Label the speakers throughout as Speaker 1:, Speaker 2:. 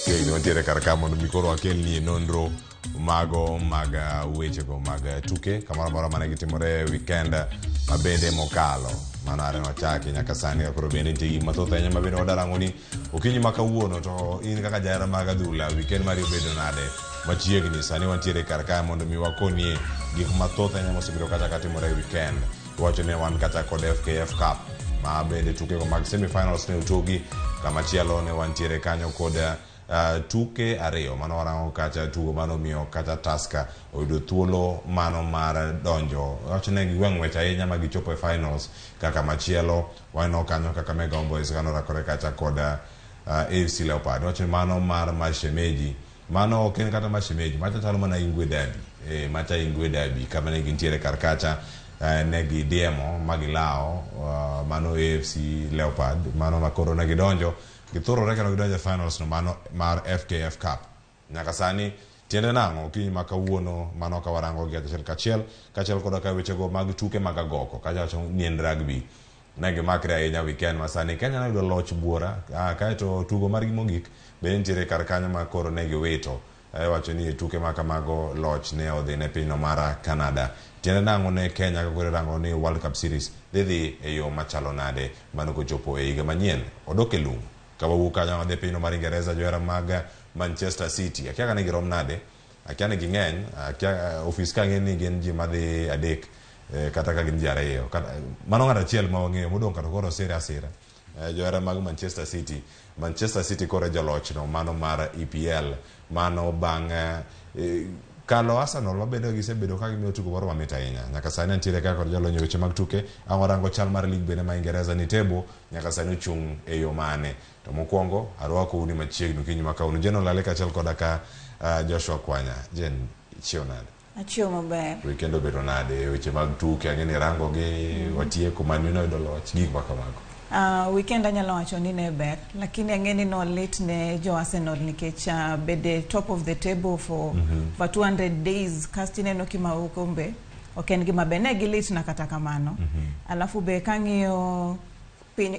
Speaker 1: Chiegni wantiere kar ka mondo mi koro wakelni nonro mago mag wechego mag tuke kamoro amora mane gitimore e weekend mabende mokalo. Mano are wachaki nyaka sani ka koro bende nitie gik mathoth ahinya ma bende wadarango ni okinyi ma kawuono to in kaka jahera mag adhula weekend mari obedo nade machiegni sani wantiere kar kae mondo mi wakonie gik mathoth ahinya mosebedo kata katimore e weekend. Iwacho ni wan kata kod FKF Cup ma bende tukego mag semi-finals ne otugi. Kamachielo ne wantiere kanyo kod tuke ariyo mano warango kacha tugo mano omiyo kata Tusker oyudo thuolo mano mar donjo. Iwacho ni gigwe ng'wech ahinya ma gichopo e finals. Kaka machielo waneno kanyo Kakamega Homeboyz kano rakore kacha kod AFC Leopard. Iwacho ni mano mar Mashemeji Mano ok en kata mashemeji, macha chalo mana Ingwe Derby. Eh, macha Ingwe Derby kama ne gintiere kar kacha ne gidiemo ma gilawo mano AFC Leopard, mano ma koro ne gidonjo, githurore kendo gidonjo e finals no mano mar FKF Cup. Nyaka sani tiende nang'o okinyi ma kawuono mano ka warango gi achiel kachiel kaachiel koda ka wechego mag tuke mag agoko kacha wacho ni en rugby ne gimakre ahinya weekend ma sani Kenya noyudo loch buora kaeto tugo margi mogik bende nitiere kar kanyo ma koro ne giwito. Iwacho ni e tuke ma kamago loch ne odhi ne pinyno mar Canada. Tiende nang'o ne Kenya ka koro irango ni World Cup Series dhi dhi e yo machalo nade mano kochopo e higa manyien. Odok e lum. Ka wawuok kanyo wadhi e pinyno mar Ingereza johera mag Manchester City. Akia ka ne girom nade. Akia ni ging'eny. Akia ofis ka ng'e ni gin ji madhi adek kata ka gin ji ariyo. Mano ng'ato achiel ma wang'eyo modong' kata koro osire asira. Johera mag Manchester City. Manchester City koro e jolochno mano mar EPL. Mano bang' kalo Arsenal mabende gisebedo ka gimiyo tugo moro mamit ahinya. Nyaka sani antiere ka kod jalony e weche mag tuke. Ang' warango chal mar lig bende ma Ingereza ni table nyaka sani ochung' e yo mane. To mokwongo arwakou ni machiegni okinyi ma kawuono. Jane Olale kaachiel koda ka Joshua Kwanya. Jane, ichiew nade?
Speaker 2: Achiew maber.
Speaker 1: Weekend obedo nade e weche mag tuke? Ang'e ni rango gi watieko Man U noyudo loch, gik ma kamago.
Speaker 2: Weekend anyalo wacho ni ne ber, lakini ang'e ni nolit ne jo Arsenal nikech bede top of the table for for 200 days kasto ineno kimawo kombe ok en gima ber. Ne gilit na kata kamano. Alafu be kang'iyo piny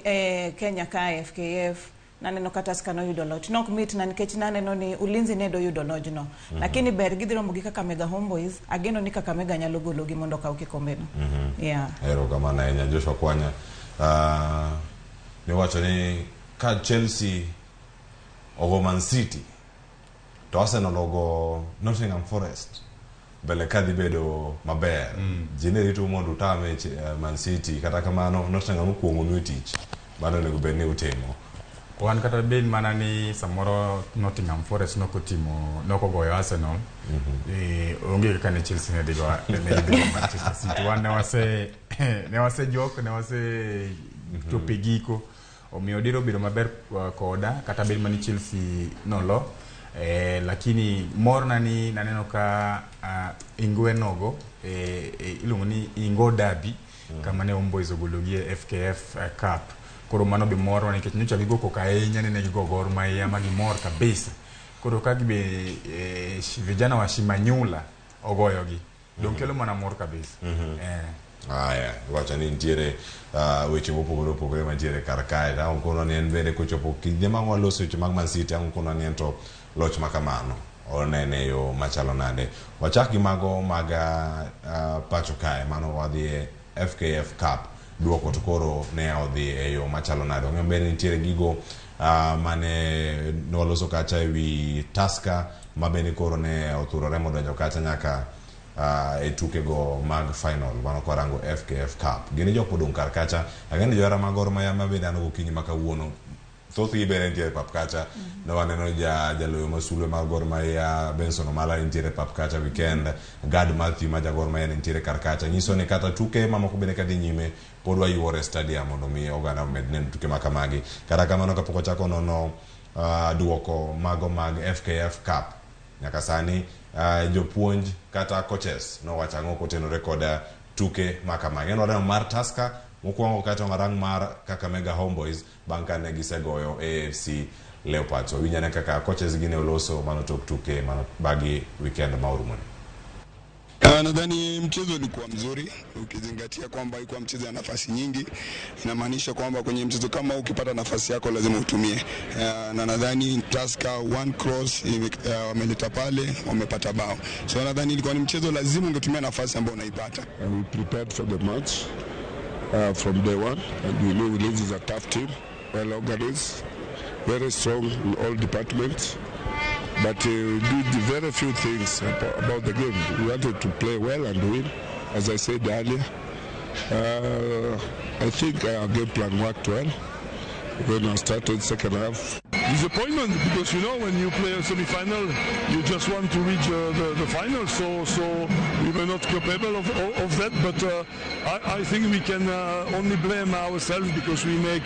Speaker 2: Kenya kae FKF naneno ka Tusker noyudo loch. Nok mitna nikech naneno ni Ulinzi ne doyudo lojno. Lakini ber gidhi romo gi Kakamega Homeboys. Ageno ni Kakamega nyalo gologi mondo okaw kikombeno. Yeah.
Speaker 1: Erokamano ahinya Joshua Kwanya. Niwacho ni ka Chelsea ogo Man City to Arsenal ogo Nottingham Forest mbele ka dhi bedo maber. Ji ne rito mondo utame Man City kata kamano Nottingham okuong'onu e tich mano onego bed ni utimo.
Speaker 3: Wan kata bed mana ni samoro Nottingham Forest nokotimo nokogoyo Arsenal onge kaka ne Chelsea ne dhi go ne dhi go Manchester City. Wan ne wase jok ne wase chopo e giko omiyo diro bedo maber koda kata bed mana ni Chelsea nolo lakini morna ni naneno ka Ingwe nogo iluongo ni Ingo Derby kama ne Homeboys ogologi e FKF Cup. Koro mano be morwa nikech nyocha gigo koko ahinya ni ne gigo Gor Mahia ma gimor kabisa. Koro ka gibe vijana wa Shimanyula ogoyogi dong kelo mana mor kabisa.
Speaker 1: Aya, iwacho ni nitiere weche mopogore opogore mantiere kar kae. Ang' konwa ni en bende kochopo kinde ma waloso weche mag Man City, ang' konwa ni en to loch ma kamano onene e yo machalo nade. Wachak gi mago mag pacho kae, mano wadhi e FKF Cup. Duoko to koro ne odhi e yo machalo nade. Ong'eyo bende nitiere gigo mane nwaloso kacha e wi Tusker ma bende koro ne othurore modonjo kacha nyaka e tukego mag final mano kwarango FKF Cup. Gin jok modong' kar kacha. Ang'e ni johera mag Gor Mahia ma bende an gokinyi ma kawuono thothgi bende nitiere e pap kacha. Ne waneno jaloyo masulwe mar Gor Mahia Benson Omala nitiere e pap kacha weekend. Gad Matthew ma ja Gor Mahia nitiere kar kacha. Nyiso ni kata tuke mamoko bende kadhi nyime pod wayuore e stadium mondo mi oganda omed neno tuke ma kamagi. Kata kamano kapok wachako nono duoko mago mag FKF Cup nyaka sani jopuonj kata coaches nowacho ang'o kotenore kod tuke ma kamagi. En waneno mar Tusker mokwongo kaeto warang mar Kakamega Homeboys bang' kane gisegoyo AFC Leopards. Wawinj ane kaka coaches gi ne oloso mano tok tuke mano bagi weekend ma orumoni.
Speaker 4: Nadhani mchezo ulikuwa mzuri ukizingatia kwamba ilikuwa mchezo ya nafasi nyingi. Inamaanisha kwamba kwenye mchezo kama huu ukipata nafasi yako lazima utumie. Na nadhani Tusker one cross wameleta pale wamepata bao. So nadhani ilikuwa ni mchezo lazima ungetumia nafasi ambayo unaipata.
Speaker 5: And we prepared for the match from day one, and we know Ulinzi is a tough team, well organized, very strong in all departments. But we did very few things about the game. We wanted to play well and win, as I said earlier. I think our game plan worked well. When I started second half,
Speaker 6: Disappointment because you know when you play a semi-final you just want to reach the final, so we were not capable of that, but I think we can only blame ourselves because we make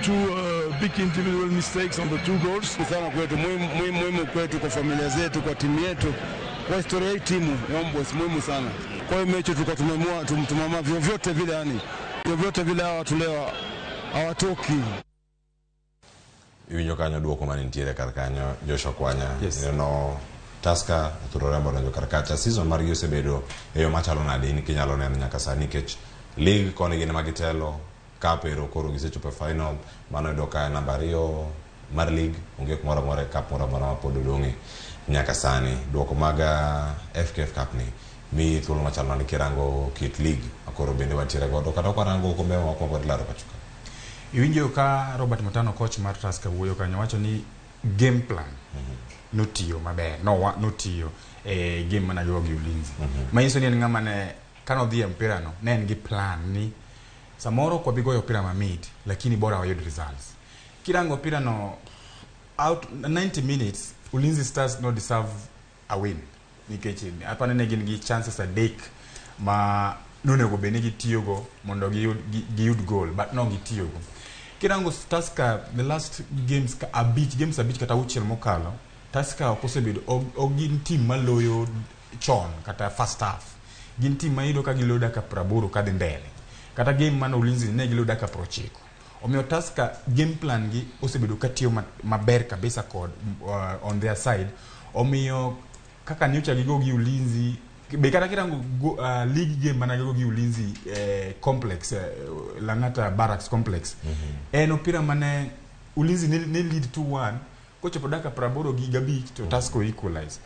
Speaker 6: two big individual mistakes on the two goals.
Speaker 7: Sana kwetu, muhimu, muhimu, muhimu kwetu, kwa familia zetu, kwa timu yetu, kwa historia hii timu ya Homeboyz muhimu sana. Kwa hiyo mechi tulikuwa tumeamua tumeamua vyovyote vile, yani vyovyote vile hawa watu leo hawatoki.
Speaker 1: Iwinjo kanyo duoko mane nitiere kar kanyo, Joshua Kwanya.
Speaker 3: Yes.
Speaker 1: Ineno Tusker Othuro Rembo donjo kar kacha. Season margi osebedo e yo machalo nade in kinyalo neno nyaka sani, nikech league koni gin ema gitelo, cup ero koro gisechopo e final, mano yudo ka namba 2 mar league, onge kumoro amora e cup moro amora mapod odong'e nyaka sani. Duoko mag FKF Cup ni miyi thuolo machalo nade kirango kit league makoro bende wantiere godo kata kwarango okombe mokwongo dilaro pacho ka?
Speaker 3: Iwinjo ka Robert Matano, coach mar Tusker, wuoyo kanyo, wacho ni game plan notiyo maber, no, notiyo e game mana gigo gi Ulinzi. Manyiso ni en ng'ama ne kanodhi e mpira no ne en gi plan ni samoro ok wabi goyo opira mamit, lakini bora wayud results. Kirango opira no out 90 minutes, Ulinzi Stars no deserve a win nikech apani ne gin gi chances adek ma nonego bed ni gitiyogo mondo giyud goal, but no gitiyogo. Kirango Tusker the last games ka abich, games abich kata auchiel mokalo, Tusker ok osebedo, ok gin team maloyo chon kata first half. Gin team ma iyudo ka giloyo dakika 80 kadhi mbele. Kata game mane Ulinzi ne giloyo dakika 90. Omiyo Tusker game plan gi osebedo katiyo maber kabisa kod on their side. Omiyo kaka nyocha gigo gi Ulinzi be kata kirango league game mana gigo gi Ulinzi complex, Lang'ata Barracks complex, en opira mane Ulinzi ne lead 2-1, kochopo dakika 85 to Tusker equalize.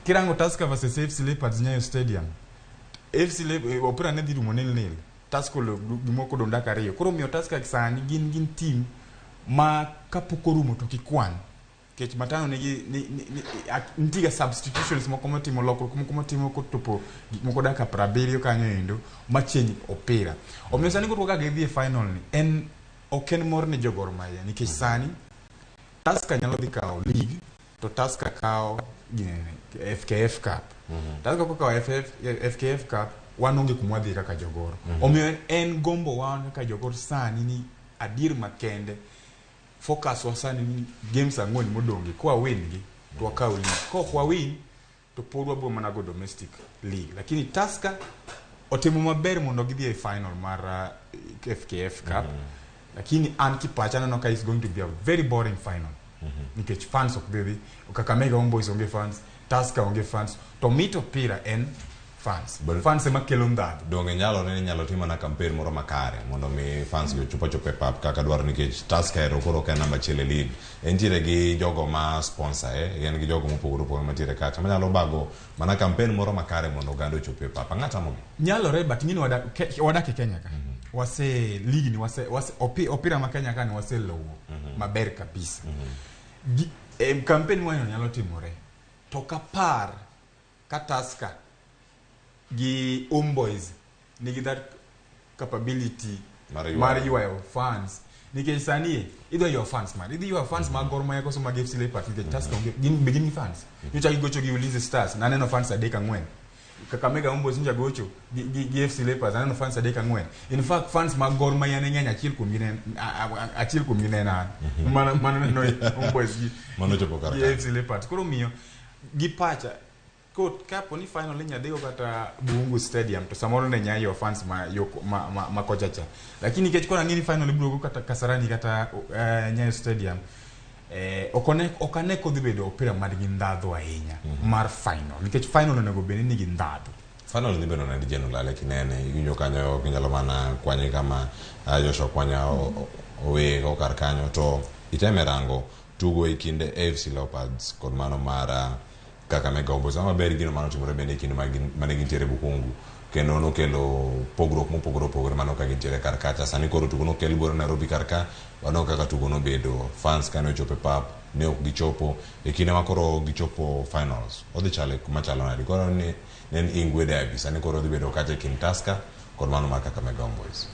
Speaker 3: Kirango Tusker versus AFC Leopards, Nyayo Stadium, AFC opira ne dhi rumo 0-0, Tusker olo gimoko odong' dakika 2. Koro omiyo Tusker sani gin team ma kapok orumo to kikwan nikech Matano nigi ni, nitie ga substitutions moko motimo, lokruok moko motimo kotopo gik moko dakika 70 kanyo endo ma change opira. Omiyo sani koro kaka gidhi e final ni en ok en mor ne jo Gor Mahia nikech sani Tusker nyalo dhi kawo league to Tusker kawo ginene FKF Cup. Tusker kokawo FKF Cup, wan onge kuma wadhi kaka jogoro. Omiyo en gombo wan kaka jogor sani ni adier makende focus wa sani ni games ang'wen modong' gi kwa win gi to wakaw league, kok wa win to pod wabiro mana go domestic league. Lakini Tusker otimo maber mondo gidhi e final mar FKF Cup, lakini an kipacha aneno ka is going to be a very boring final nikech fans ok dhi dhi. Kakamega Homeboyz onge fans, Tusker onge fans, to mit opira en fans. Fans ema kelo ndhadhu.
Speaker 1: Donge nyalore ni inyalo tim mana campaign moro makare mondo mi fans gi ochop achopa e pap kaka dwaro, nikech Tusker ero koro ok en namba achiel e league, entiere gi jogo ma sponsor, en gi jogo mopogore opogore mantiere kacha manyalo bago mana campaign moro makare mondo oganda ochop e pap. Ang'o tamogi?
Speaker 3: Nyalore, but ng'ini wadak e Kenya ka, wase league ni wase opira ma Kenya ka ni waselowo maber kabisa. Campaign mwanyo nyalo timore to kapar ka Tusker gi Homeboyz nigi that capability
Speaker 1: mar ywayo.
Speaker 3: Mar ywayo fans, nikech sani e idwa ywayo fans mar idhi ywayo fans mag Gor Mahia koso mag FC Leopards? Nikech Tusker onge, gin be gin gi fans. Nyocha gigocho gi Ulinzi Stars, naneno fans adek ang'wen. Kakamega Homeboyz nyocha gocho gi FC Leopards, aneno fans adek ang'wen. In fact, fans mag Gor Mahia ne ng'eny, achiel kuomgi ne achiel kuomgi ne en an mana neno Homeboyz gi
Speaker 1: Mano chopo kar
Speaker 3: gi
Speaker 1: kae.
Speaker 3: AFC Leopards. Koro miyo gi pacha ko kapo ni final inya dhigo kata Buhungu Stadium to samoro ne nya ywa fans ma yo ma kocha cha, lakini nikech koro ang'e ni final ibiro go kata Kasarani kata Nyayo Stadium. Ok ane kodhi bedo opira man gi ndhadhu ahinya mar final, nikech final onego bed ni nigi ndhadhu.
Speaker 1: Final dhi bedo nade Jane Olale kinene iwinjo kanyo ok inyalo mana kwanye kama Joshua Kwanya owego kar kanyo to iteme rango tugo e kind AFC Leopards kod mano mar Kakamega Homeboyz. Ama ber gino mano timore bende e kinde mane gintiere Bukhungu kendo nokelo pogruok mopogore opogore mano ka gintiere kar kacha. Sani koro tugo nokel buore Nairobi kar ka waneno kaka tugo nobedo fans kane ochopo e pap ne ok gichopo e kinde ma koro gichopo finals odhi chalo machalo nade koro ni ne en Ingwe Derby sani koro odhi bedo kacha e kind Tusker kod mano mar Kakamega Homeboyz.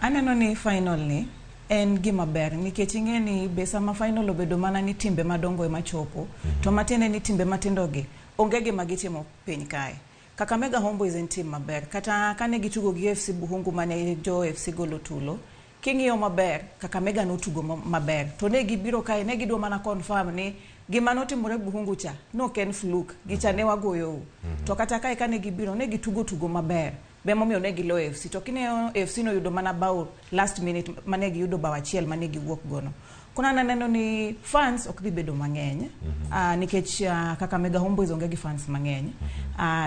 Speaker 2: Aneno ni final ni en gima ber nikech ing'e ni be sama final obedo mana ni timbe madongo ema chopo to matiende ni timbe matindo gi onge gima gitimo piny kae. Kakamega Homeboyz en team maber kata kane gitugo gi FC Bukhungu mane jo FC golo tulo king'iyo maber Kakamega notugo maber to ne gibiro kae ne gidwa mana confirm ni gima notimore Bukhungu cha nok en fluke gicha ne wagoyou to kata kae kane gibiro ne gitugo tugo maber be momiyo ne giloyo FC to kineno FC noyudo mana bao last minute mane giyudo bao achiel mane giwuok gono. Koro an aneno ni fans ok dhi bedo mang'eny nikech Kakamega Homeboyz onge gi fans mang'eny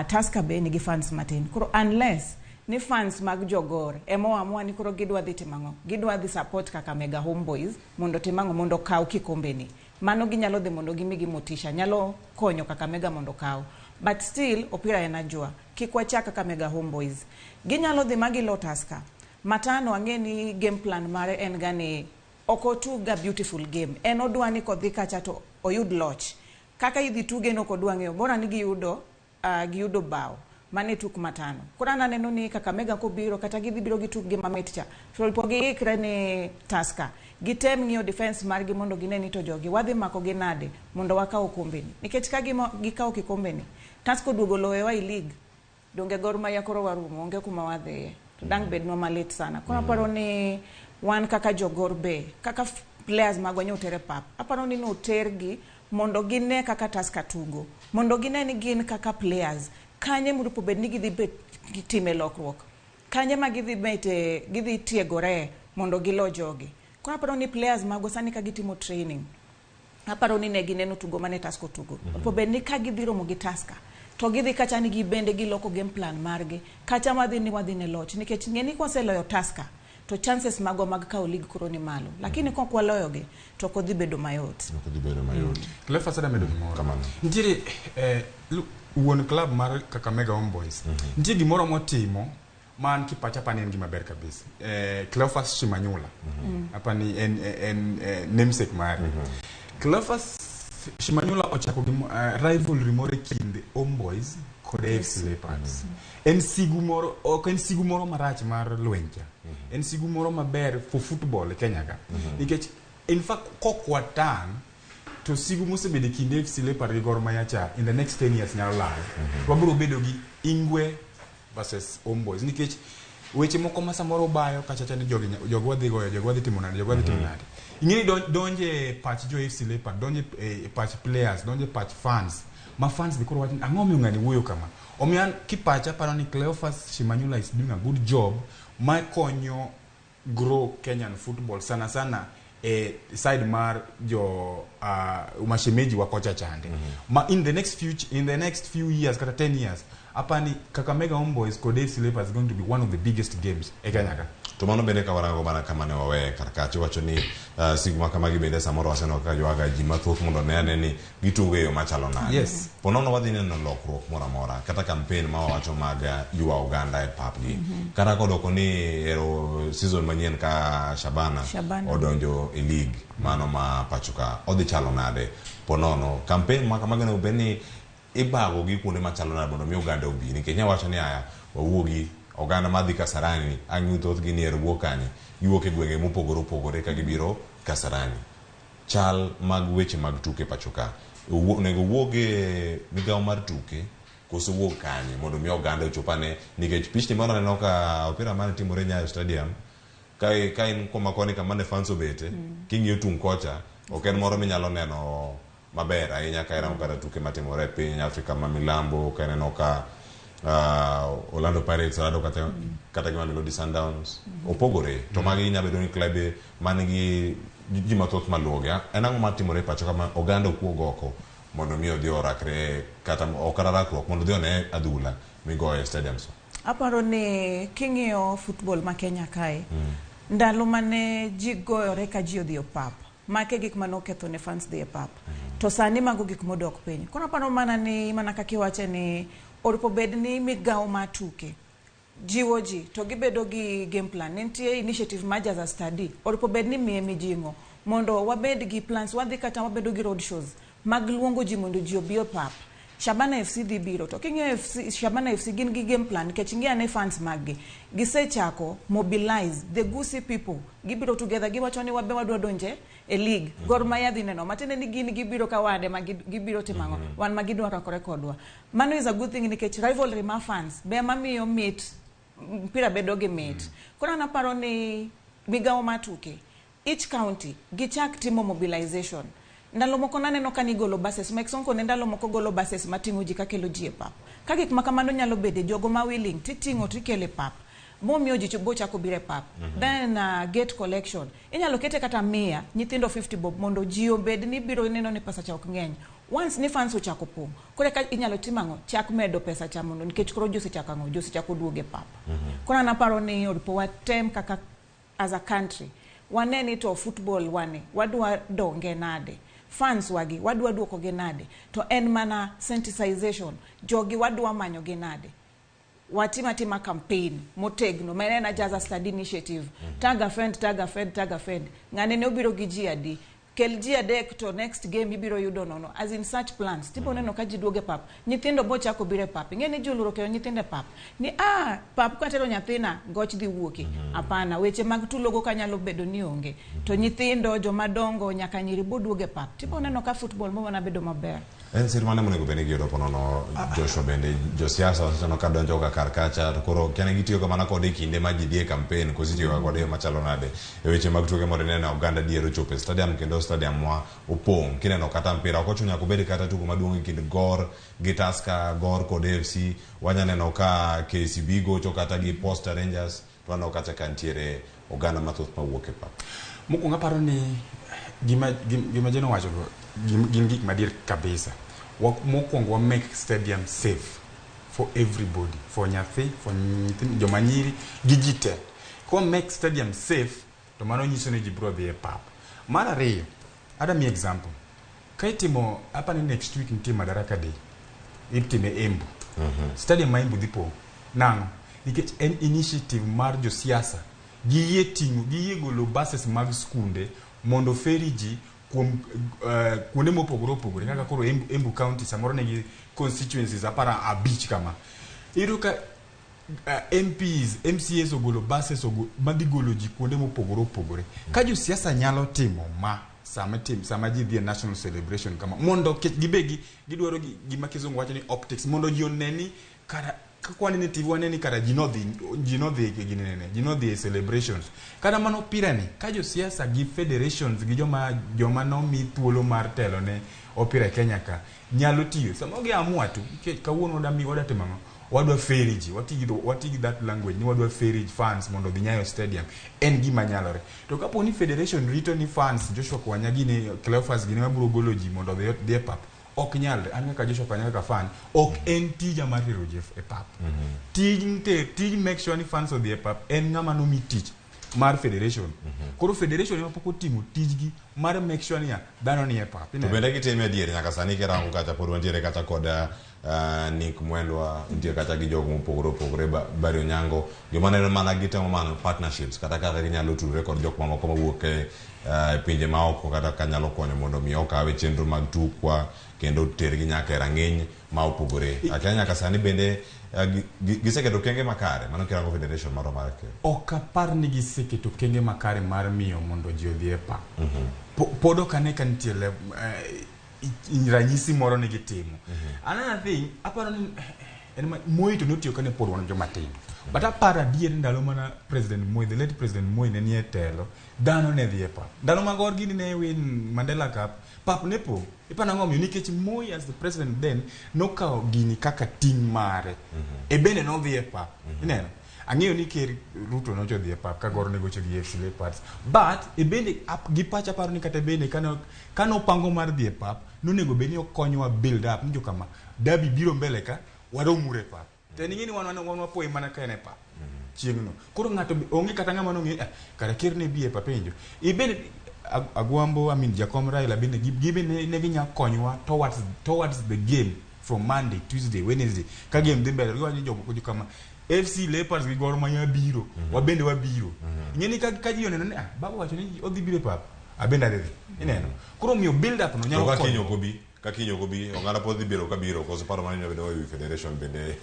Speaker 2: Tusker be nigi fans matin koro unless ni fans mag jogor ema oamua ni koro gidwa dhi timo ang'o gidwa dhi support Kakamega Homeboyz mondo tim ang'o mondo okaw kikombe ni mano ginyalo dhi mondo gimigi motisha nyalo konyo Kakamega mondo okaw but still opira en ajwa kik wachak Kakamega Homeboyz ginyalo dhi ma gilo Tusker matano ang'e ni game plan mare en ga ni ok otug ga beautiful game en odwa ni kodhi kacha to oyud loch kaka idhi tuge no ok odwa ng'eyo bora ni giyudo giyudo bao mane tuk matano koro an aneno ni Kakamega kobiro kata gidhi biro gi tukgi mamit cha to po giikre ni Tusker gitem ng'iyo defense margi mondo gine ni to jogi wadhi mako gi nade mondo wakaw okombeni nikech ka gikawo kikombeni Tusker oduogo loyowa e league donge Gor Mahia koro warumo onge kuma wadhiye to dang' bednwa malit sana koro aparo ni wan kaka jogor be kaka players magwa nyoter e pap aparo ni notergi mondo gine kaka Tusker tugo mondo gine ni gin kaka players kanye mondo bed ni gidhi bet gitime lokruok kanye ma gidhi bete gidhi tiegore mondo gilo jogi koro aparo ni players magwa sani ka gitimo training aparo ni ne gineno tugo mane Tusker otugo mm bed ni ka gidhi romo gi Tusker to gidhi kacha ni gibende giloko game plan margi kacha wadhi ni wadhi ne loch nikech ng'e ni kwaseloyo Tusker to chances magwa mag kawo league koro ni malo lakini kok waloyogi to ok odhi bedo mayot.
Speaker 1: Ok odhi bedo mayot.
Speaker 3: Cleophas adwa medo gimoro.
Speaker 1: Kamano.
Speaker 3: Nitiere wuon club mar Kakamega Homeboyz. Nitie gimoro motimo man kipacha apani en gima ber kabisa. Cleophas Shimanyula. Apani en namesake mare. Cleophas Shimanyula ochako rivalry moro e kind Homeboyz kod AFC Leopards. En sigu moro, ok en sigu moro marach mar lweny cha. En sigu moro maber for football e Kenya ka. Nikech in fact kok watang' to sigu mosebedo e kind AFC Leopards gi Gor Mahia cha in the next 10 years nyalo lal. Wabiro bedo gi Ingwe versus Homeboyz nikech weche moko ma samoro bayo kacha cha ni jogi jogi wadhi goyo jogi wadhi timo nade jogi wadhi timo nade ing'e ni donje e pach jo AFC Leopards donje e pach players donje e pach fans ma fans be koro wacho ni ang'o momiyo ng'ani wuoyo kama omiyo an kipacha aparo ni Cleophas Shimanyula is doing a good job ma konyo grow Kenyan football sana sana e side mar jo mashemeji wa kocha chande ma in the next few years kata 10 years apani Kakamega Homeboyz kod AFC Leopards is going to be one of the biggest games e Kenya ka.
Speaker 1: To mano bende ka warango mana kama ne waweye kar kacha iwacho ni siku ma kamagi bende samoro waseneno kaka ywaga ji mathoth mondo one ane ni gitugo e yo machalo nade. Po nono wadhi neno lokruok moro amora kata campaign ma wawacho mag ywa oganda e papgi kata kodoko ni ero season manyien ka Shabana,
Speaker 2: Shabana.
Speaker 1: Odonjo e league mano ma pacho ka odhi chalo nade po nono campaign ma kamagi onego bed ni ibago gi kuonde machalo nade mondo mi oganda obi nikech nya wacho ni aya wawuogi oganda madhi Kasarani ang' thothgi ni ero wuok kanye giwuok e gwenge mopogore opogore ka gibiro Kasarani chal mag weche mag tuke pacho ka onego wuog e migawo mar tuke koso wuog kanye mondo mi oganda ochop ane nikech pichni mano aneno ka opira mane timore Nyayo Stadium ka in koma koni kama ne fans obete king'iyo tung' kocha ok en moro minyalo neno maber ahinya ka irango kata tuke matimore e piny Afrika ma milambo ka ineno ka Orlando Pirates rado kata gi Mamelodi Sundowns opogore to magi nyalo bedo ni klabe man gi ji mathoth maluwogi. En ang'o matimore e pacho kama oganda ok wuog oko mondo mi odhi orakre kata ok kata rakruok mondo odhi one adhula migoyo e stadiums?
Speaker 2: Aparo ni king'iyo football ma Kenya kae, ndalo mane ji goyore ka ji odhi e pap, make gik mane oketho ne fans dhi e pap. To sani mago gik modok piny. Koro aparo mana ni mana kaka iwache ni orepo bed ni migawo mar tuke jiwo ji to gibedo gi game plan. Nitie initiative mar Jaza Study, orepo bed ni miye mijing'o mondo wabed gi plans, wadhi kata wabedo gi road shows mag luongo ji mondo ji obi e pap. Shabana FC dhi biro to king'iyo FC, Shabana FC gin gi game plan nikech ing'iyo ane fans mag gi gisechako mobilize the Gusii people gibiro together giwacho ni wabe wadwa donje e league. Gor Mahia dhi neno matiende ni gin gibiro ka wade ma gibiro timo ang'o wan ma gidwa rakore kodwa. Mano is a good thing nikech rivalry mar fans be mamiyo mit mpira bedo gi mit. Koro an aparo ni migawo mar tuke each county gichak timo mobilization. Ndalo moko naneno ka nigolo buses, Mike Sonko ne ndalo moko golo buses mating'o ji kakelo ji e pap. Ka gik ma kamano nyalo bede jogo ma willing titing'o tikelo e pap. Momiyo ji bochako biro e pap. Then gate collection. Inyalo kete kata 100, nyithindo 50 bob mondo ji obed ni biro neno ni pesa cha ok ng'eny. Once ni fans ochako pong', koro eka inyalo timo ang'o? Chak medo pesa cha mondo nikech koro ji osechako ang'o? Ji osechako duogo e pap. Koro an aparo ni oripo watem kaka as a country wane ni to football wane wadwa donge nade, fans wagi wadwa duoko gi nade, to en mana sensitization jogi wadwa manyo gi nade, watim atima campaign motegno ma en Jaza Study Initiative. Tag a friend, tag a friend, tag a friend. Ng'ane ne obiro gi ji adi? Kel ji adek to next game ibiro yudo nono. As in such plans. Tipo neno ka ji duogo e pap. Nyithindo bochako biro e pap. Ing'e ni ji oluoro kelo nyithindo e pap. Ni pap katero nyathina goch dhi wuoki. Hapana, weche mag tulogo kanyalo bedo ni onge. To nyithindo, joma dongo, nyaka nyiri boduogo e pap. Tipo neno ka football mo mana bedo maber.
Speaker 1: En sir mane monego bed ni giyudo ponono Joshua bende josiasa waseneno ka donjo ga kar kacha to koro kiani gitiyo ga mana kode e kinde ma ji dhi e campaign koso itiyo ga kode e yo machalo nade e weche mag tuke mondo ineno oganda dier ochopo e stadium kendo stadium wa opong' kineno kata mpira ok ochuno nyaka obed kata tugo maduong' e kind Gor gi Tusker, Gor kod AFC wanya neno ka KCB gocho kata gi Posta Rangers to waneno kacha ka nitiere oganda mathoth mawuok e pap.
Speaker 3: Mokwongo aparo ni gima Jane owacho go gin gik madier kabisa. Mokwongo wa make stadium safe for everybody, for nyathi, for nyithindo, joma nyiri gi ji te. Kwa make stadium safe to mano nyiso ni ji biro dhi e pap. Mar ariyo, ada mi example. Ka itimo, apani next week nitie Madaraka Day. Itime Embu. Stadium ma Embu dhi pong'. Nang'o? Nikech en initiative mar josiasa. Giyie ting'o, giyie golo buses mag skunde mondo ferry ji kuom kuonde mopogore opogore kaka koro Embu, Embu County samoro nigi constituencies apara abich kama. Iyudo ka MPs, MCAs ogolo buses madhi golo ji kuonde mopogore opogore. Ka josiasa nyalo timo ma sama tim sama ji dhi e national celebration kama mondo kech gibegi gidwaro gima kizungu wacho ni optics mondo ji one ni kara kaka wanene TV wanene ni kara ji nodhi gini nene ji nodhi e celebrations kata mano opira ni ka josiasa gi federations gi joma nomi thuolo mar telo ne opira e Kenya ka nyalo tiyo sama giamua tu nikech kawuono wada timo ang'o wadwa ferry ji wati gi that language ni wadwa ferry fans mondo odhi Nyayo Stadium en gima nyalore to kapo ni federation rito ni fans Joshua Kwanya gini Cleophas gini mabiro golo ji mondo odhi e pap ok nyalre an kaka Joshua Kwanya kaka fan ok en tija mar tero ji e pap tij make sure ni fans odhi e pap en ng'ama nomi tich mar federation koro federation ema pok otimo tijgi mar make sure niya dhano ni e pap
Speaker 1: To
Speaker 3: ineno?
Speaker 1: bende gitime adier nyaka sani kirango kacha pod wantiere kata kod Nick Mwendwa nitie kata gi jogo mopogore opogore Barry Onyango joma neno mana gitemo manyo partnerships kata kaka ginyalo tudore kod jok mamoko mawuok e pinje maoko kata ka nyalo konyo mondo mi okawe chenro mag tukwa kendo tergi nyaka e rang'iny ma opogore akia nyaka sani bende giseketo okenge makare mano kirango federation marwa mar Kenya.
Speaker 3: Ok apar ni giseketo okenge makare mar miyo mondo ji odhi e pap. Pod ok ane ka nitie ranyisi moro ni gitimo. Another thing, aparo ni en Moi to notiyo kane pod wan joma tindo. But aparo adier ndalo mana President Moi, the late President Moi ne nie telo, dhano ne dhi e pap. Ndalo mag Gor gini ne win Mandela Cup, pap ne pong'. Iparo ang'o omiyo? Nikech Moi as the president then nokawo gini kaka ting' mare. E bende nodhi e pap. Ineno? Ang'eyo ni Ker Ruto nocho dhi e pap ka Gor ne gocho gi AFC Leopards, but e bende gi pacha paro ni kata bende kane opango mar dhi e pap, nonego bed ni okonyowa build up ni jokama derby biro mbele ka waromuru e pap. To en ing'e ni wan wapoye mana ka en e pap chieng'no. Koro ng'ato onge kata ng'ama nong'e kara ker ne bi e pap penjo. Ibende Agwambo, I mean Jakom Raila bende gibe ne ginya konywa towards the game from Monday, Tuesday, Wednesday. Ka game dhi mbele giwacho ni jogo kama FC Leopards gi Gor Mahia biro, wabende wabiro. Ing'e ni ka ji oneno ni baba wacho ni odhi biro e pap, abende adhi dhi. Ineno. Koro omiyo build up no nyalo konyo.
Speaker 1: Ka kiny ok obi, oganda pod dhi biro ka biro, koso paro mane bedo e wi federation bende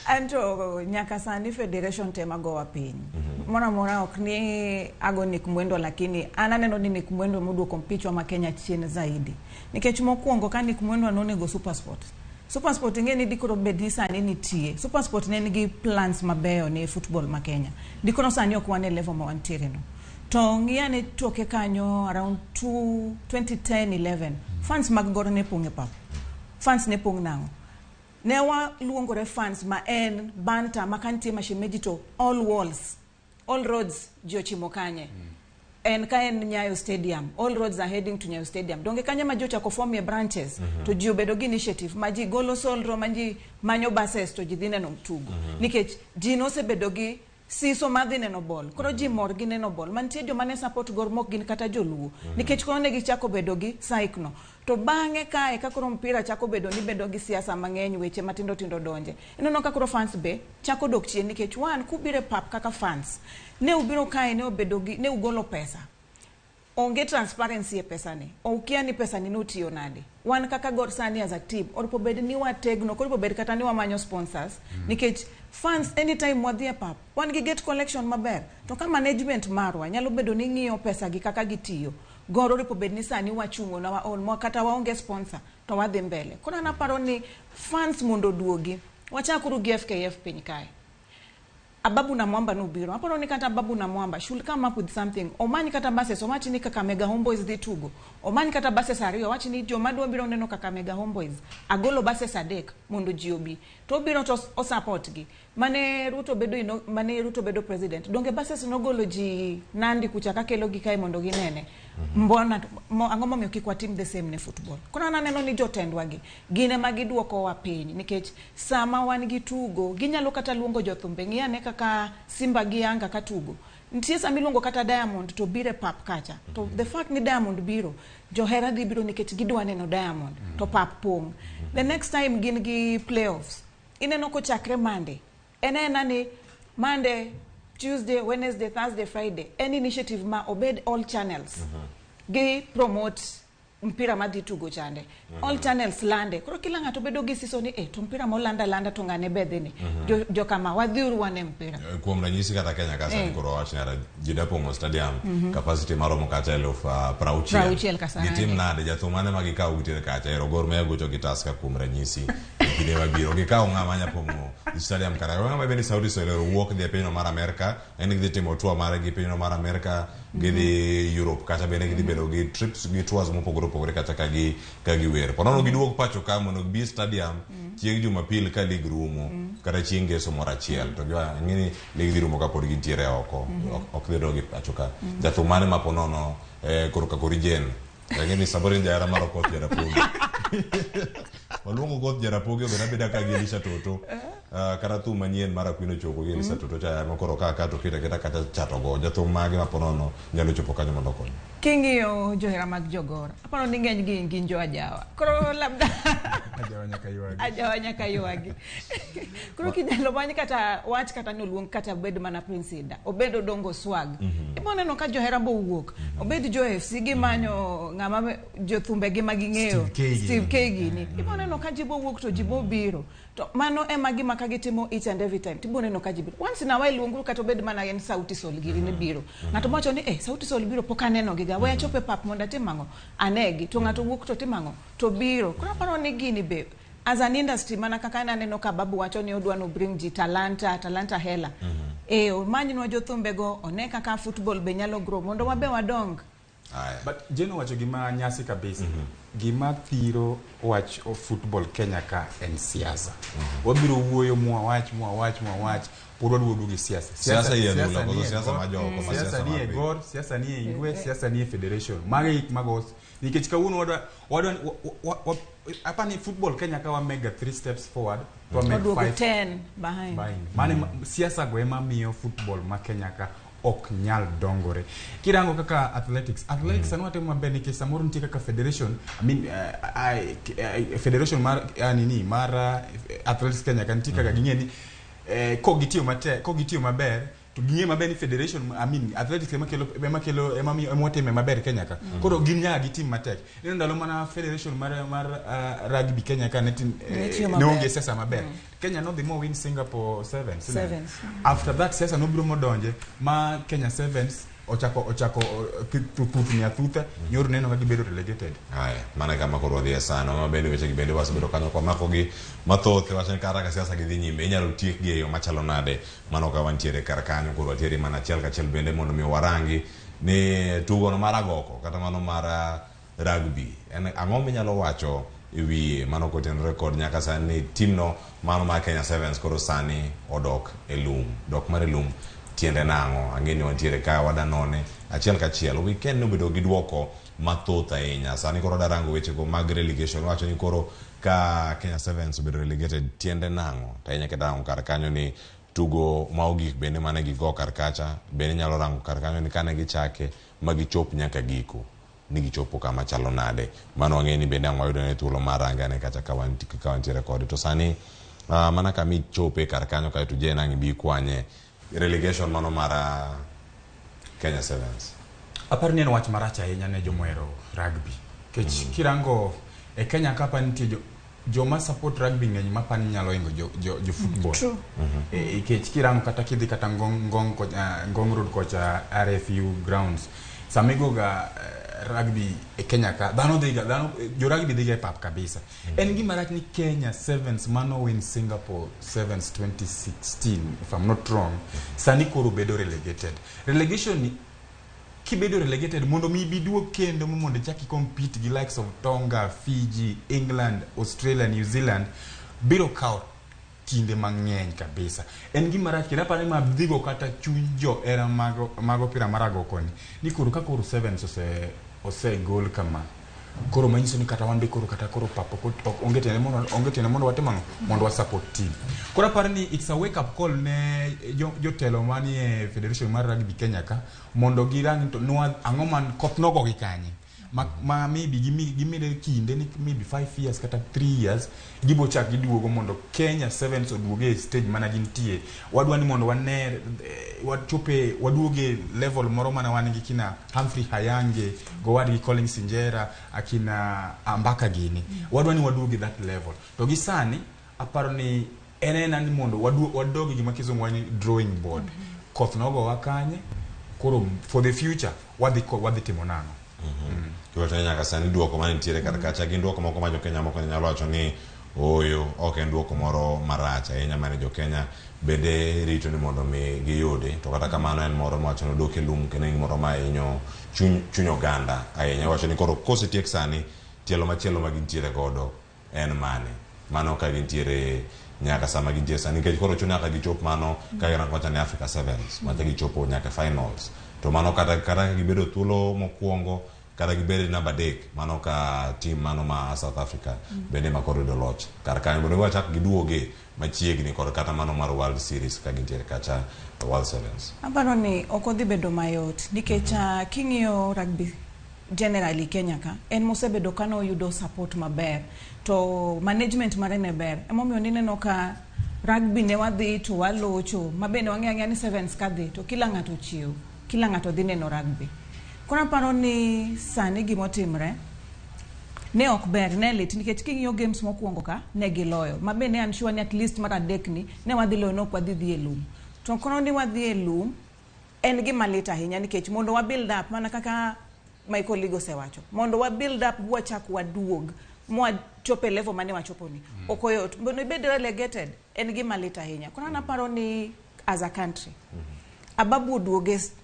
Speaker 2: Anto nyaka sani federation tema gowa piny. Moro amora ok ni ago Nick Mwendwa, lakini an aneno ni Nick Mwendwa moduoko mpichwa ma Kenya chien zaidi. Nikech mokwongo ka Nick Mwendwa nonego SuperSport. SuperSport ing'e ni dikoro bed ni sani nitie. SuperSport ne nigi plans mabeyo ne football ma Kenya. Dikoro sani ok wan e level ma wantiere no. To ng'iyane toke kanyo around 2010-11 fans mag Gor ne pong' e pap. Fans ne pong' nang'o? Ne waluongore fans ma en banta ma ka nitie mashemeji to all walls, all roads ji ochimo kanye. En ka en Nyayo Stadium, all roads are heading to Nyayo Stadium. Donge kanye ma ji ochako form e branches, to ji obedo gi initiative ma ji golo solro, ma ji manyo buses to ji dhi neno tugo. Nikech ji nosebedo gi siso mar dhi neno ball. Koro ji mor gi neno ball. Mantie joma ne support Gor mok gin kata joluo. Nikech koro ne gichako bedo gi psyche no. To bang'e kae ka koro mpira chako bedo ni bedo gi siasa mang'eny, weche matindo tindo donje. Ineno ka koro fans be chako dok chien nikech wan kubiro e pap kaka fans. Ne ubiro kae ne obedo gi ne ugolo pesa. Onge transparency e pesa ni. Okia ni pesa ni notiyo nade. Wan kaka Gor sani as a team, oripo bed ni wategno, koripo bed kata ni wamanyo sponsors. Nikech fans anytime wadhi e pap, wan gi gate collection maber. To ka management marwa nyalo bedo ni ng'iyo pesa gi kaka gitiyo. Gor oripo bed ni sani wachung'o na waon, kata waonge sponsor, to wadhi mbele. Koro an aparo ni fans mondo oduogi. Wachakuru gi FKF piny kae. Ababu na Mwamba nobiro. Aparo ni kata Ababu na Mwamba should come up with something. Omany kata buses, owach ni Kakamega Homeboys dhi tugo. Omany kata buses ariyo, owach ni joma dwa biro neno Kakamega Homeboys. Agolo buses 3 mondo ji obi. To obiro to o support gi. Mane Ruto bedo mane Ruto bedo president. Donge buses nogolo ji Nandi kucha kakelo gi kae mondo ginene. Mbona ang'o momiyo kik watim the same ne football? Koro an aneno ni jotendwa gi gin ema giduokowa piny nikech sama wan gi tugo ginyalo kata luongo jothumbe. Ng'i ane kaka Simba gi Yanga ka tugo. Nitie sama iluongo kata Diamond to biro e pap kacha. To the fact ni Diamond biro, johera dhi biro nikech gidwa neno Diamond to pap pong'. The next time gin gi playoffs, ineno kochakre Monday. En ena ni Monday, Tuesday, Wednesday, Thursday, Friday. En initiative ma obed all channels. Gi promote mpira madhi tugo chande. All channels lande. Koro kila ng'ato bedo gi siso ni to mpira molanda landa to ng'ane bedhi ni. Jo kama wadhiuru wane mpira.
Speaker 1: Kuom ranyisi kata Kenya ka sani koro wach ni ji da pong'o stadium capacity maromo kata 60,000. Gitim nade jathum mane ma gikawo giter kacha ero Gor Mahia gocho gi Tusker kuom ranyisi. Kinde mabiro gikawo ng'ama nya pong'o stadium kata ng'ama bende Saudi Sol wuok dhi e pinyno mar Amerka, en gidhi timo tour mare gi pinyno mar Amerka, gidhi Europe kata bende gidhi bedo gi trips gi tours mopogore opogore kata ka giwer. Ponono giduog pacho ka mondo gibi stadium chieng' Jumapil ka lig rumo kata chieng' Ngeso moro achiel to giwa ng'eni lig dhi rumo kapod gintiere oko ok dhi dog pacho ka. Jathum mane ma ponono koro ka kori jen Lakini samoro in jahera mar Okoth Jarapogi. Waluongo Okoth Jarapogi obed abeda ka gi Elisha Toto. Kata thum manyien mar Akwino Choko gi Elisha Toto cha ma koro ka to keta keta kata chato go. Jathum mage ma ponono nyalo chopo kanyo mondo okony.
Speaker 2: King'iyo johera mag jogor, aparo ni ng'eny gi gin jo ajawa. Koro labda
Speaker 3: ajawa nyaka ywagi.
Speaker 2: Ajawa nyaka ywagi. Koro kinyalo many kata wach kata ni oluong kata bed mana Prince Ida, obed Odongo Swag. Ibo neno ka johera bo wuok, obed jo FC gimanyo ng'ama jothumbe gi ma ging'eyo, Steve K gini. Ibo neno ka ji bo wuok to ji bo biro. To mano ema gima ka gitimo each and every time. Tibo neno ka ji biro. Once in a while luonguru kata obed mana en Sauti Sol giri ne biro. Ng'ato wacho ni Sauti Sol biro pok aneno giga. We achope pap mondo atim ang'o? Anegi. To ng'ato wuok to timo ang'o? To biro. Koro aparo ni gini be as an industry mana kaka aneno ka babu wacho ni odwa no bring ji talanta hela. Omanynwa jothumbe go, one kaka football be nyalo grow mondo wabe wadong.
Speaker 1: Aya.
Speaker 3: But Jane owacho gima nyasi kabisa. Gima thiro wach of football Kenya ka en siasa. Wabiro wuoyo mwawach mwawach mwawach pod waduogo gi siasa.
Speaker 1: Siasa yie
Speaker 3: Siasa
Speaker 1: adhula,
Speaker 3: ni
Speaker 1: koso
Speaker 3: e
Speaker 1: siasa
Speaker 3: Gor,
Speaker 1: ma jooko, ma
Speaker 3: siasa
Speaker 1: siasa
Speaker 3: ni
Speaker 1: mar
Speaker 3: e
Speaker 1: piny.
Speaker 3: Gor, siasa ni e Ingwe, siasa ni e federation. Mago e gik mago nikech kawuono wadwa wadwa apani football Kenya ka wa mega 3 steps forward to wa make
Speaker 2: Oduogo
Speaker 3: 5
Speaker 2: 10 behind.
Speaker 3: behind. Mano ema siasa go ema miyo football ma Kenya ka ok nyal dongore. Kirango kaka athletics, athletics sani watimo maber nikech samoro nitie kaka federation, I mean, federation mar nini mar athletics Kenya ka nitie kaka ging'e ni kok gitiyo matek, kok gitiyo maber to ging'e maber ni federation, I mean, athletics ema kelo ema kelo ema miyo ema watime maber Kenya ka. Koro gin nyaka gitim matek. Ineno ndalo mana federation mar rugby Kenya ka ne tin,
Speaker 2: Ne tiyo
Speaker 3: ne
Speaker 2: maber.
Speaker 3: onge siasa maber. Kenya nodhi mo win Singapore Sevens. Sineno?
Speaker 2: Sevens.
Speaker 3: After that siasa nobiro modonje ma Kenya Sevens ochako thuthni athutha nyoro neno ka gibedo relegated.
Speaker 1: Haya, mana kama koro wadhi e sano ma bende weche gi bende wasebedo kanyo kwamako gi mathoth wach ni kata ka siasa gi dhi nyime inyalo tiek gi e yo machalo nade mano ka wantiere kar kanyo koro watiere mana achiel kachiel bende mondo mi warangi ni tugono mar agoko kata mano mar rugby en ang'o minyalo wacho e wiye mano kotenore kod nyaka sani ni timno mano mar Kenya Sevens koro sani odok e lum dok mar e lum tiende nang'o ang'e ni wantiere ka wadanone achiel kachiel weekend nobedo gi duoko mathoth ahinya sani koro darango wechego mag relegation wacho ni koro ka Kenya Sevens obedo relegated tiende nang'o to ahinya kirango kar kanyo ni tugo ma ogik bende mane gigo kar kacha bende nyalo rango kar kanyo ni kane gichake ma gichop nyaka giko ni gichopo kama chalo nade mano wang'e ni bende ang' wayudo ne thuolo mar range ane kacha ka wantiere kode to sani mana kama ichope kar kanyo kaeto Jane ang' ibi kwanye relegation mano mar Kenya Sevens.
Speaker 3: Aparo ni en wach marach ahinya ne jomohero rugby. Kech kirango e Kenya ka apa nitie joma support rugby ng'eny ma apani nyalo hingo jo football.
Speaker 2: True.
Speaker 3: Nikech kirango kata kidhi kata Ngong Road kocha RFU grounds sama igoga rugby e Kenya ka dhano dhiga dhano jo rugby dhiga e pap kabisa. En gima rach ni Kenya Sevens mano win Singapore Sevens 2016 if I'm not wrong sani koro bedo relegated. Relegation ni kibedo relegated mondo mi ibiduog kendo mondo ichak i compete gi likes of Tonga, Fiji, England, Australia, New Zealand biro kawo kinde mang'eny kabisa. En gima rach kendo aparo ni ma dhigo kata chuny johera mag opira mar agoko ni ni koro ka koro Sevens osegol kama koro manyiso ni kata wan be koro kata koro pap onge tiende mondo watim ang'o mondo wa support team. Koro aparo ni it's a wake up call ne jotelo manie federation mar rugby Kenya ka mondo girang to ang'o man koth nogogi kanye ma maybe gimede kinde ni maybe 5 years kata 3 years gibo chak giduogo mondo Kenya Sevens oduoge e stage mana gintie. Wadwa ni mondo wane wachope waduoge level moro mana wan gi kina Humphrey Hayange gowadgi Collins Injera akina Ambaka gini. Wadwa ni waduoge that level. To gi sani aparo ni en ena ni mondo wadogi gima kizungu wacho ni drawing board. Koth nogowa kanye koro for the future wadhi timo nang'o?
Speaker 1: Kiwacho ni nyaka sani duoko manitiere kar kacha gin duoko moko ma jokenya moko nyalo wacho ni ooyo ok en duoko moro marach ahinya mane jokenya bende rito ni mondo mi giyudi to kata kamano en moro mawacho ni odok e lum kendo en moro ma hinyo chuny oganda ahinya wacho ni koro kosetiek sani tielo machielo ma gintiere godo en mane mano ka gintiere nyaka sama gintiere sani nikech koro chuno nyaka gichop mano ka girango wacha ni Africa Sevens macha gichopo nyaka finals to mano kata ka gibedo thuolo mokwongo kata gibedo namba 3 mano ka team mano ma South Africa bende ma koro yudo loch kar kanyo mondo wachak giduoge machiegni kod kata mano mar World Series ka gintiere kacha World Sevens.
Speaker 2: Aparo ni ok odhi bedo mayot nikech king'iyo rugby generally Kenya ka en mosebedo ka noyudo support maber to management mare ne ber emomiyo nineno ka rugby ne wadhi to walocho mabende wang'eyo ang'eya ni Sevens kadhi to kila ng'ato chiew kila ng'ato dhi neno rugby. Koro aparo ni sani gimotimre ne ok ber ne lit nikech king'iyo games mokwongo ka ne giloyo mabende an sure ni at least mar adek ni ne wadhi loyo ne ok wadhi dhi e lum to koro ni wadhi e lum en gima lit ahinya nikech mondo wa build up mana kaka my colleague osewacho mondo wa build up wachak waduog mwachopo e level mane wachopo ni ok oyot mondo ibed relegated en gima lit ahinya. Koro an aparo ni as a country Ababu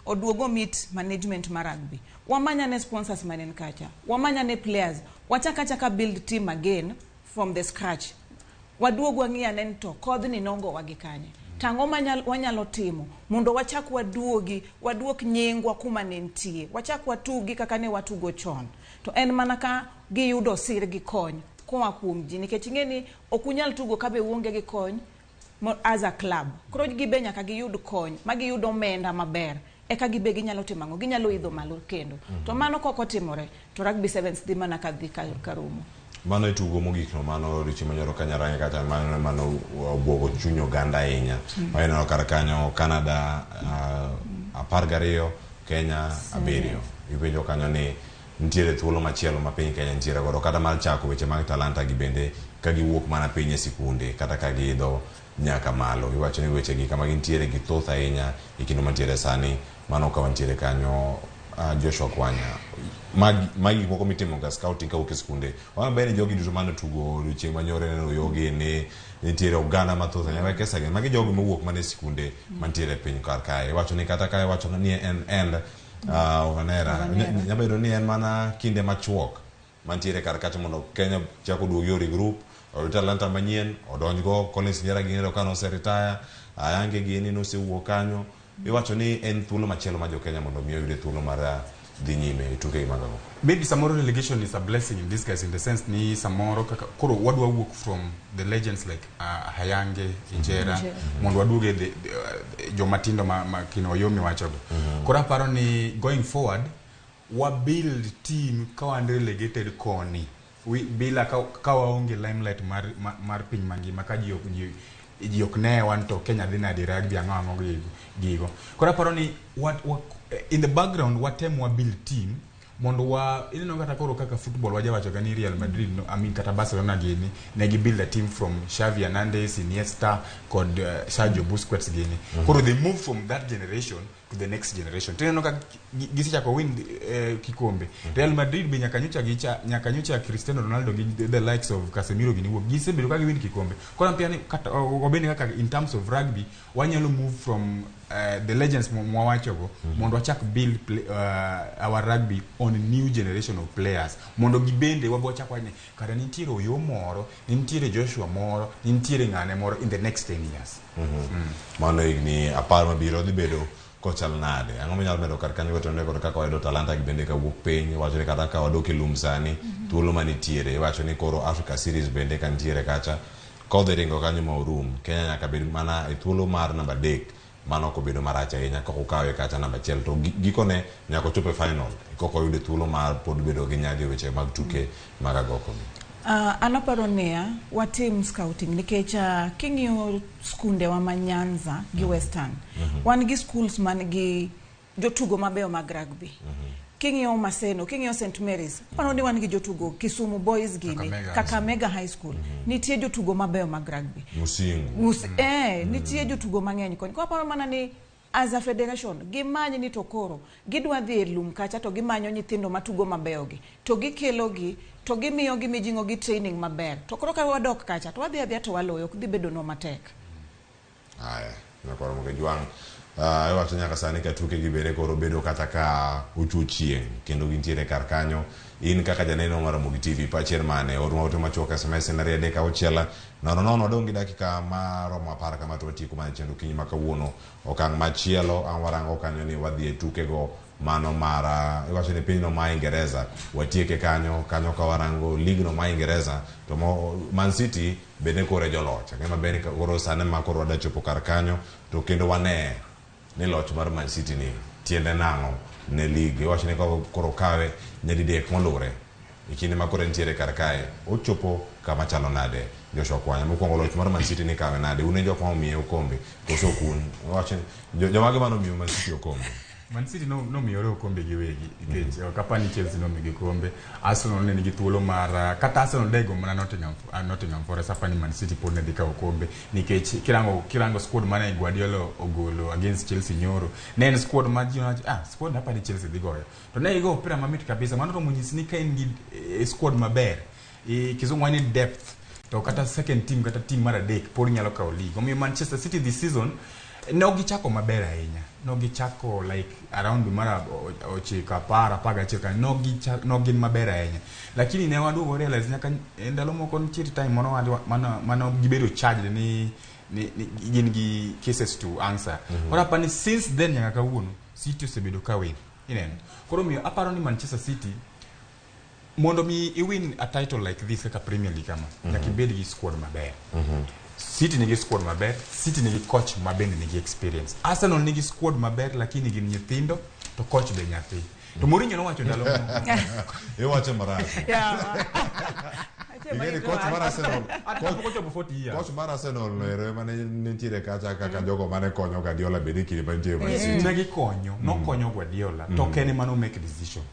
Speaker 2: oduogo meet management mar rugby. Wamanyane sponsors manen kacha, wamanyane players, wachaka chaka build team again from the scratch. Waduog wang'i ane ni to kodhni nogowa gi kanye, tang'o wanyalo timo mondo wachak waduogi, waduok nyingwa kuma ne nitie, wachak watugi kaka ne watugo chon. To en mana ka giyudo sir gi kony koa kuom ji, nikech ing'e ni ok unyal tugo ka be uonge gi kony as a club. Koro gibe nyaka giyud kony ma giyud omenda maber, eka gibe ginyalo timo ang'o, ginyalo idho malo kendo. To mano kok otimore to rugby sevens dhi mana ka dhi ka rumo.
Speaker 1: Mano e tugo mogik no, mano odiochieng' manyoro ka Nyarange kacha, mano obwogo chuny oganda ahinya. Waneno kar kanyo Canada 12, Kenya 7. Ipenjo kanyo ni nitiere thuolo machielo ma piny Kenya nitiere godo kata mar chako weche mag talanta gi bende ka giwuok mana piny e sikunde kata ka giidho nyaka malo. Iwacho ni weche gi kama gintiere gi thoth ahinya e kinde mantiere sani. Mano ka wantiere kanyo, Joshua Kwanya, magi gik moko mitimo ga scouting kawuok e sikunde. Wang'e ni jogi duto mane tugo odiochieng' manyoro neno yogi ni nitiere oganda mathoth ahinya. Wekesa gi magi jogo mowuok mana e sikunde mantiere e piny kar kae. Iwacho ni kata ka iwacho ni en end Ovanera, nyalo bedo ni en mana kinde machuok mantiere kar kacha mondo Kenya chak oduogi o regroup, oyud talanta manyien, odonjgo. Collins Injera gini ka nose retire, Ayange gini nosewuok kanyo. Iwacho ni en thuolo machielo ma jo Kenya mondo mi oyude thuolo mar dhi nyime e tuke mag ago.
Speaker 3: Maybe samoro relegation is a blessing in disguise, in the sense ni samoro kaka koro wadwa wuok from the legends like Hayange, Injera, mondo waduoge jomatindo ma kino Oyomi wachogo. Koro aparo ni going forward wa build team ka wan relegated koni bila ka waonge limelight mar piny mangima, ka ji ok ne wan to Kenya dhi nade rugby, ang'o gigo. Koro aparo ni in the background watem wa build team mondo wa ineno kata koro kaka football wajawacho ga ni Real Madrid no, I mean kata Barcelona gini ne gi build a team from Xavi Hernandez, Iniesta kod Sergio Busquets gini. Koro they move from that generation to the next generation. Tineno ka gisechako win kikombe. Real Madrid be nyaka nyocha gicha, nyaka nyocha Cristiano Ronaldo gi the likes of Casemiro gini wuok, gisebedo ka giwin kikombe. Koro pia ni kata obeni kaka in terms of rugby wanyalo move from the legends mwawachogo mondo wachak build our rugby on new generation of players, mondo gibende wabo wachak wach ni kara nitiere Oyo moro, nitiere Joshua moro, nitiere ng'ane moro in the next 10 years.
Speaker 1: Mano higni 10 mabiro dhi bedo kochal nade? Ang'o minyalo medo kar kanyo kotenore kod kaka wayudo talanta gi bende kawuok piny? Iwacho ni kata ka wadok e lum sani, thuolo manitiere, iwacho ni koro Africa Series bende ka nitiere kacha, kodhi ringo kanyo ma orum, Kenya nyaka bed mana e thuolo mar namba 3. Mano ok obedo marach ahinya kok okawe kacha namba 1, to gikone nyaka ochop e final kok oyudo thuolo mar pod bedo gi nyadhi e weche mag tuke mag agoko gi.
Speaker 2: An aparo niya, watim scouting nikech king'iyo skundewa ma Nyanza gi Western, wan gi schools man gi jotugo mabeyo mag rugby. King'iyo Maseno, king'iyo St Mary's, pano ni wan gi jotugo Kisumu Boys gini, Kakamega High School, nitie jotugo mabeyo mag rugby.
Speaker 1: Musingu.
Speaker 2: Nitie jotugo mang'eny koni. Koro aparo mana ni as a federation, gimany ni to koro gidwa dhi e lum kacha to gimanyo nyithindo matugo mabeyo gi, to gikelogi, to gimiyo gi mijing'o gi training maber. To koro ka wadok kacha to wadhi adhiya to waloyo, ok dhi bedonwa matek.
Speaker 1: Aya, nyakwar Moke Jwang'. Iwacho nyaka sani ka tuke gi bende koro bedo kata ka ochuo chieng' kendo gintiere kar kanyo. In kaka janeno mar Ramogi TV, pachi en mane? Ornwa ote machuok SMS en 236 00. Wadong' gi dakika maromo 10 kama to watieko mana chenro kinyi ma kawuono. Okang' machielo ang' warango kanyo ni wadhi e tukego mano mar iwacho ni pinyno ma Ingereza watieke kanyo kanyo ka warango ligno ma Ingereza to Man City bende koro e joloch. Ang'e maber ni koro sani ma koro wadwa chopo kar kanyo to kendo wane ni loch mar Man City ni tiende nang'o ne lig. Iwacho ni koro kawe nyadidek moluwre e kinde ma koro entiere kar kae ochopo kama chalo nade? Joshua Kwanya, mokwongo loch mar Man City ni kawe nade? Un e jok ma omiye okombe koso ok un? Iwacho ni jomage mane omiyo Man City okombe?
Speaker 3: Man City nomiyore okombe giwegi nikech ok apar ni Chelsea nomigi okombe. Arsenal ne nigi thuolo mar kata Arsenal dego mana Nottingham Forest, apar ni Man City pod ne dhi kawo okombe nikech kirango squad mane Guardiola ogolo against Chelsea nyoro, ne en squad ma ji wacho, squad apar ni Chelsea dhi goyo, to ne gigo opira mamit kabisa. Mano romo nyisi ni ka in gi squad maber, kizungu wacho ni depth, to kata second team kata team mar adek pod nyalo kawo league. Omiyo Manchester City this season Ne ok gichako maber ahinya. No gichako like around mar 9, 10, 11 kanyo. No gichako, no gin maber ahinya. Lakini ne waduogo realize nyaka e ndalo moko nitie time moro mano gibedo charged ni gin gi cases to answer. Koro apani since then nyaka kawuono City osebedo ka win. Ineno. Koro miyo aparo ni Manchester City, mondo mi iwin a title like this kaka Premier League kama, nyaka ibed gi squad maber. City nigi squad maber, City nigi coach ma bende nigi experience. Arsenal nigi squad maber, lakini gin nyithindo to coach be nyathi. To Mourinho nowacho ndalo moko.
Speaker 1: Iwacho marach. Ing'eni coach mar Arsenal
Speaker 3: Ata kapok ochopo 40 years.
Speaker 1: Coach mar Arsenal no ero ema ne nitiere kacha kaka jogo mane konyo Guardiola bende kinde mantie Man City.
Speaker 3: Ne gikonyo, nokonyo Guardiola, to ok en ema no make decision.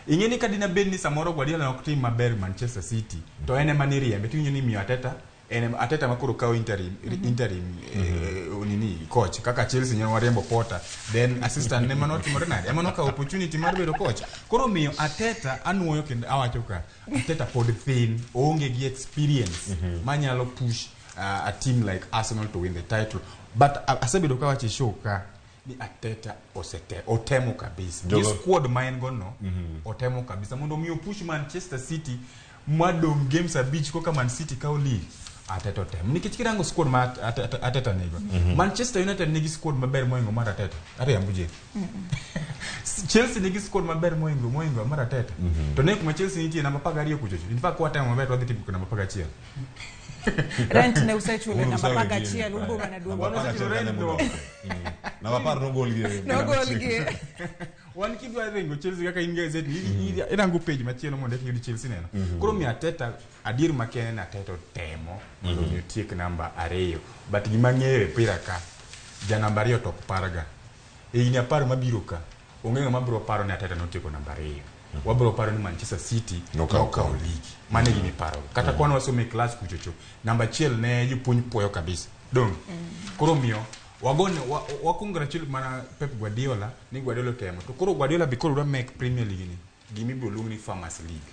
Speaker 3: Ing'e ni kadina bed ni samoro Guardiola ok tim maber Manchester City, to en ema niriembe, tiwinjo ni miyo Arteta en ema Arteta ma koro kawo interim nini coach kaka Chelsea ne wariembo Potter, then assistant ne manotimore nade ema nokawo opportunity mar bedo coach. Koro miyo Arteta anuoyo kendo awacho ka Arteta pod thin, oonge gi experience manyalo push a team like Arsenal to win the title, but asebedo kawacho e show ka ni Arteta osete otemo kabisa gi squad ma en go no. Otemo kabisa mondo mi opush Manchester City madong games 5 koka Man City kawo league. Arteta otemo nikech kirango squad ma Arteta nigo, Manchester United nigi squad maber moingo mar Arteta. Ariambo je, Chelsea nigi squad maber moingo mar Arteta, to ne kuma Chelsea nitie namba 12 kuchocho. In fact, kwatemo maber to wadhi tipo namba 11.
Speaker 2: Rent ne usechulo
Speaker 1: Uru
Speaker 2: namba
Speaker 1: usewe
Speaker 2: 11
Speaker 1: gini.
Speaker 2: ubo mana duogo.
Speaker 1: Namba 11 kanyo modong'. Namba 10 nogol gi.
Speaker 2: Nogol gi.
Speaker 3: Wan kidwa ringo Chelsea kaka in gazet irango page machielo mondo eka iyud Chelsea neno. Koro mi Arteta adier makende ni Arteta otemo mondo mi otiek namba 2, but gima ng'eyo e pira ka ja namba 2 to ok parga e higni 10 mabiro ka onge ng'ama biro paro ni Arteta notieko namba 2. Wabiro paro ni Manchester City
Speaker 1: Nokawo
Speaker 3: nokawo
Speaker 1: kombe.
Speaker 3: ligi. Mano e gima iparo kata kwan wasomo e klas kuchocho namba 1 ne jopuonj puoyo kabisa dong. Koro miyo wagone wa congratulate mana Pep Guardiola ni Guardiola otemo, to koro Guardiola be koro dwa make Premier League ni gima ibiro luong ni Farmers League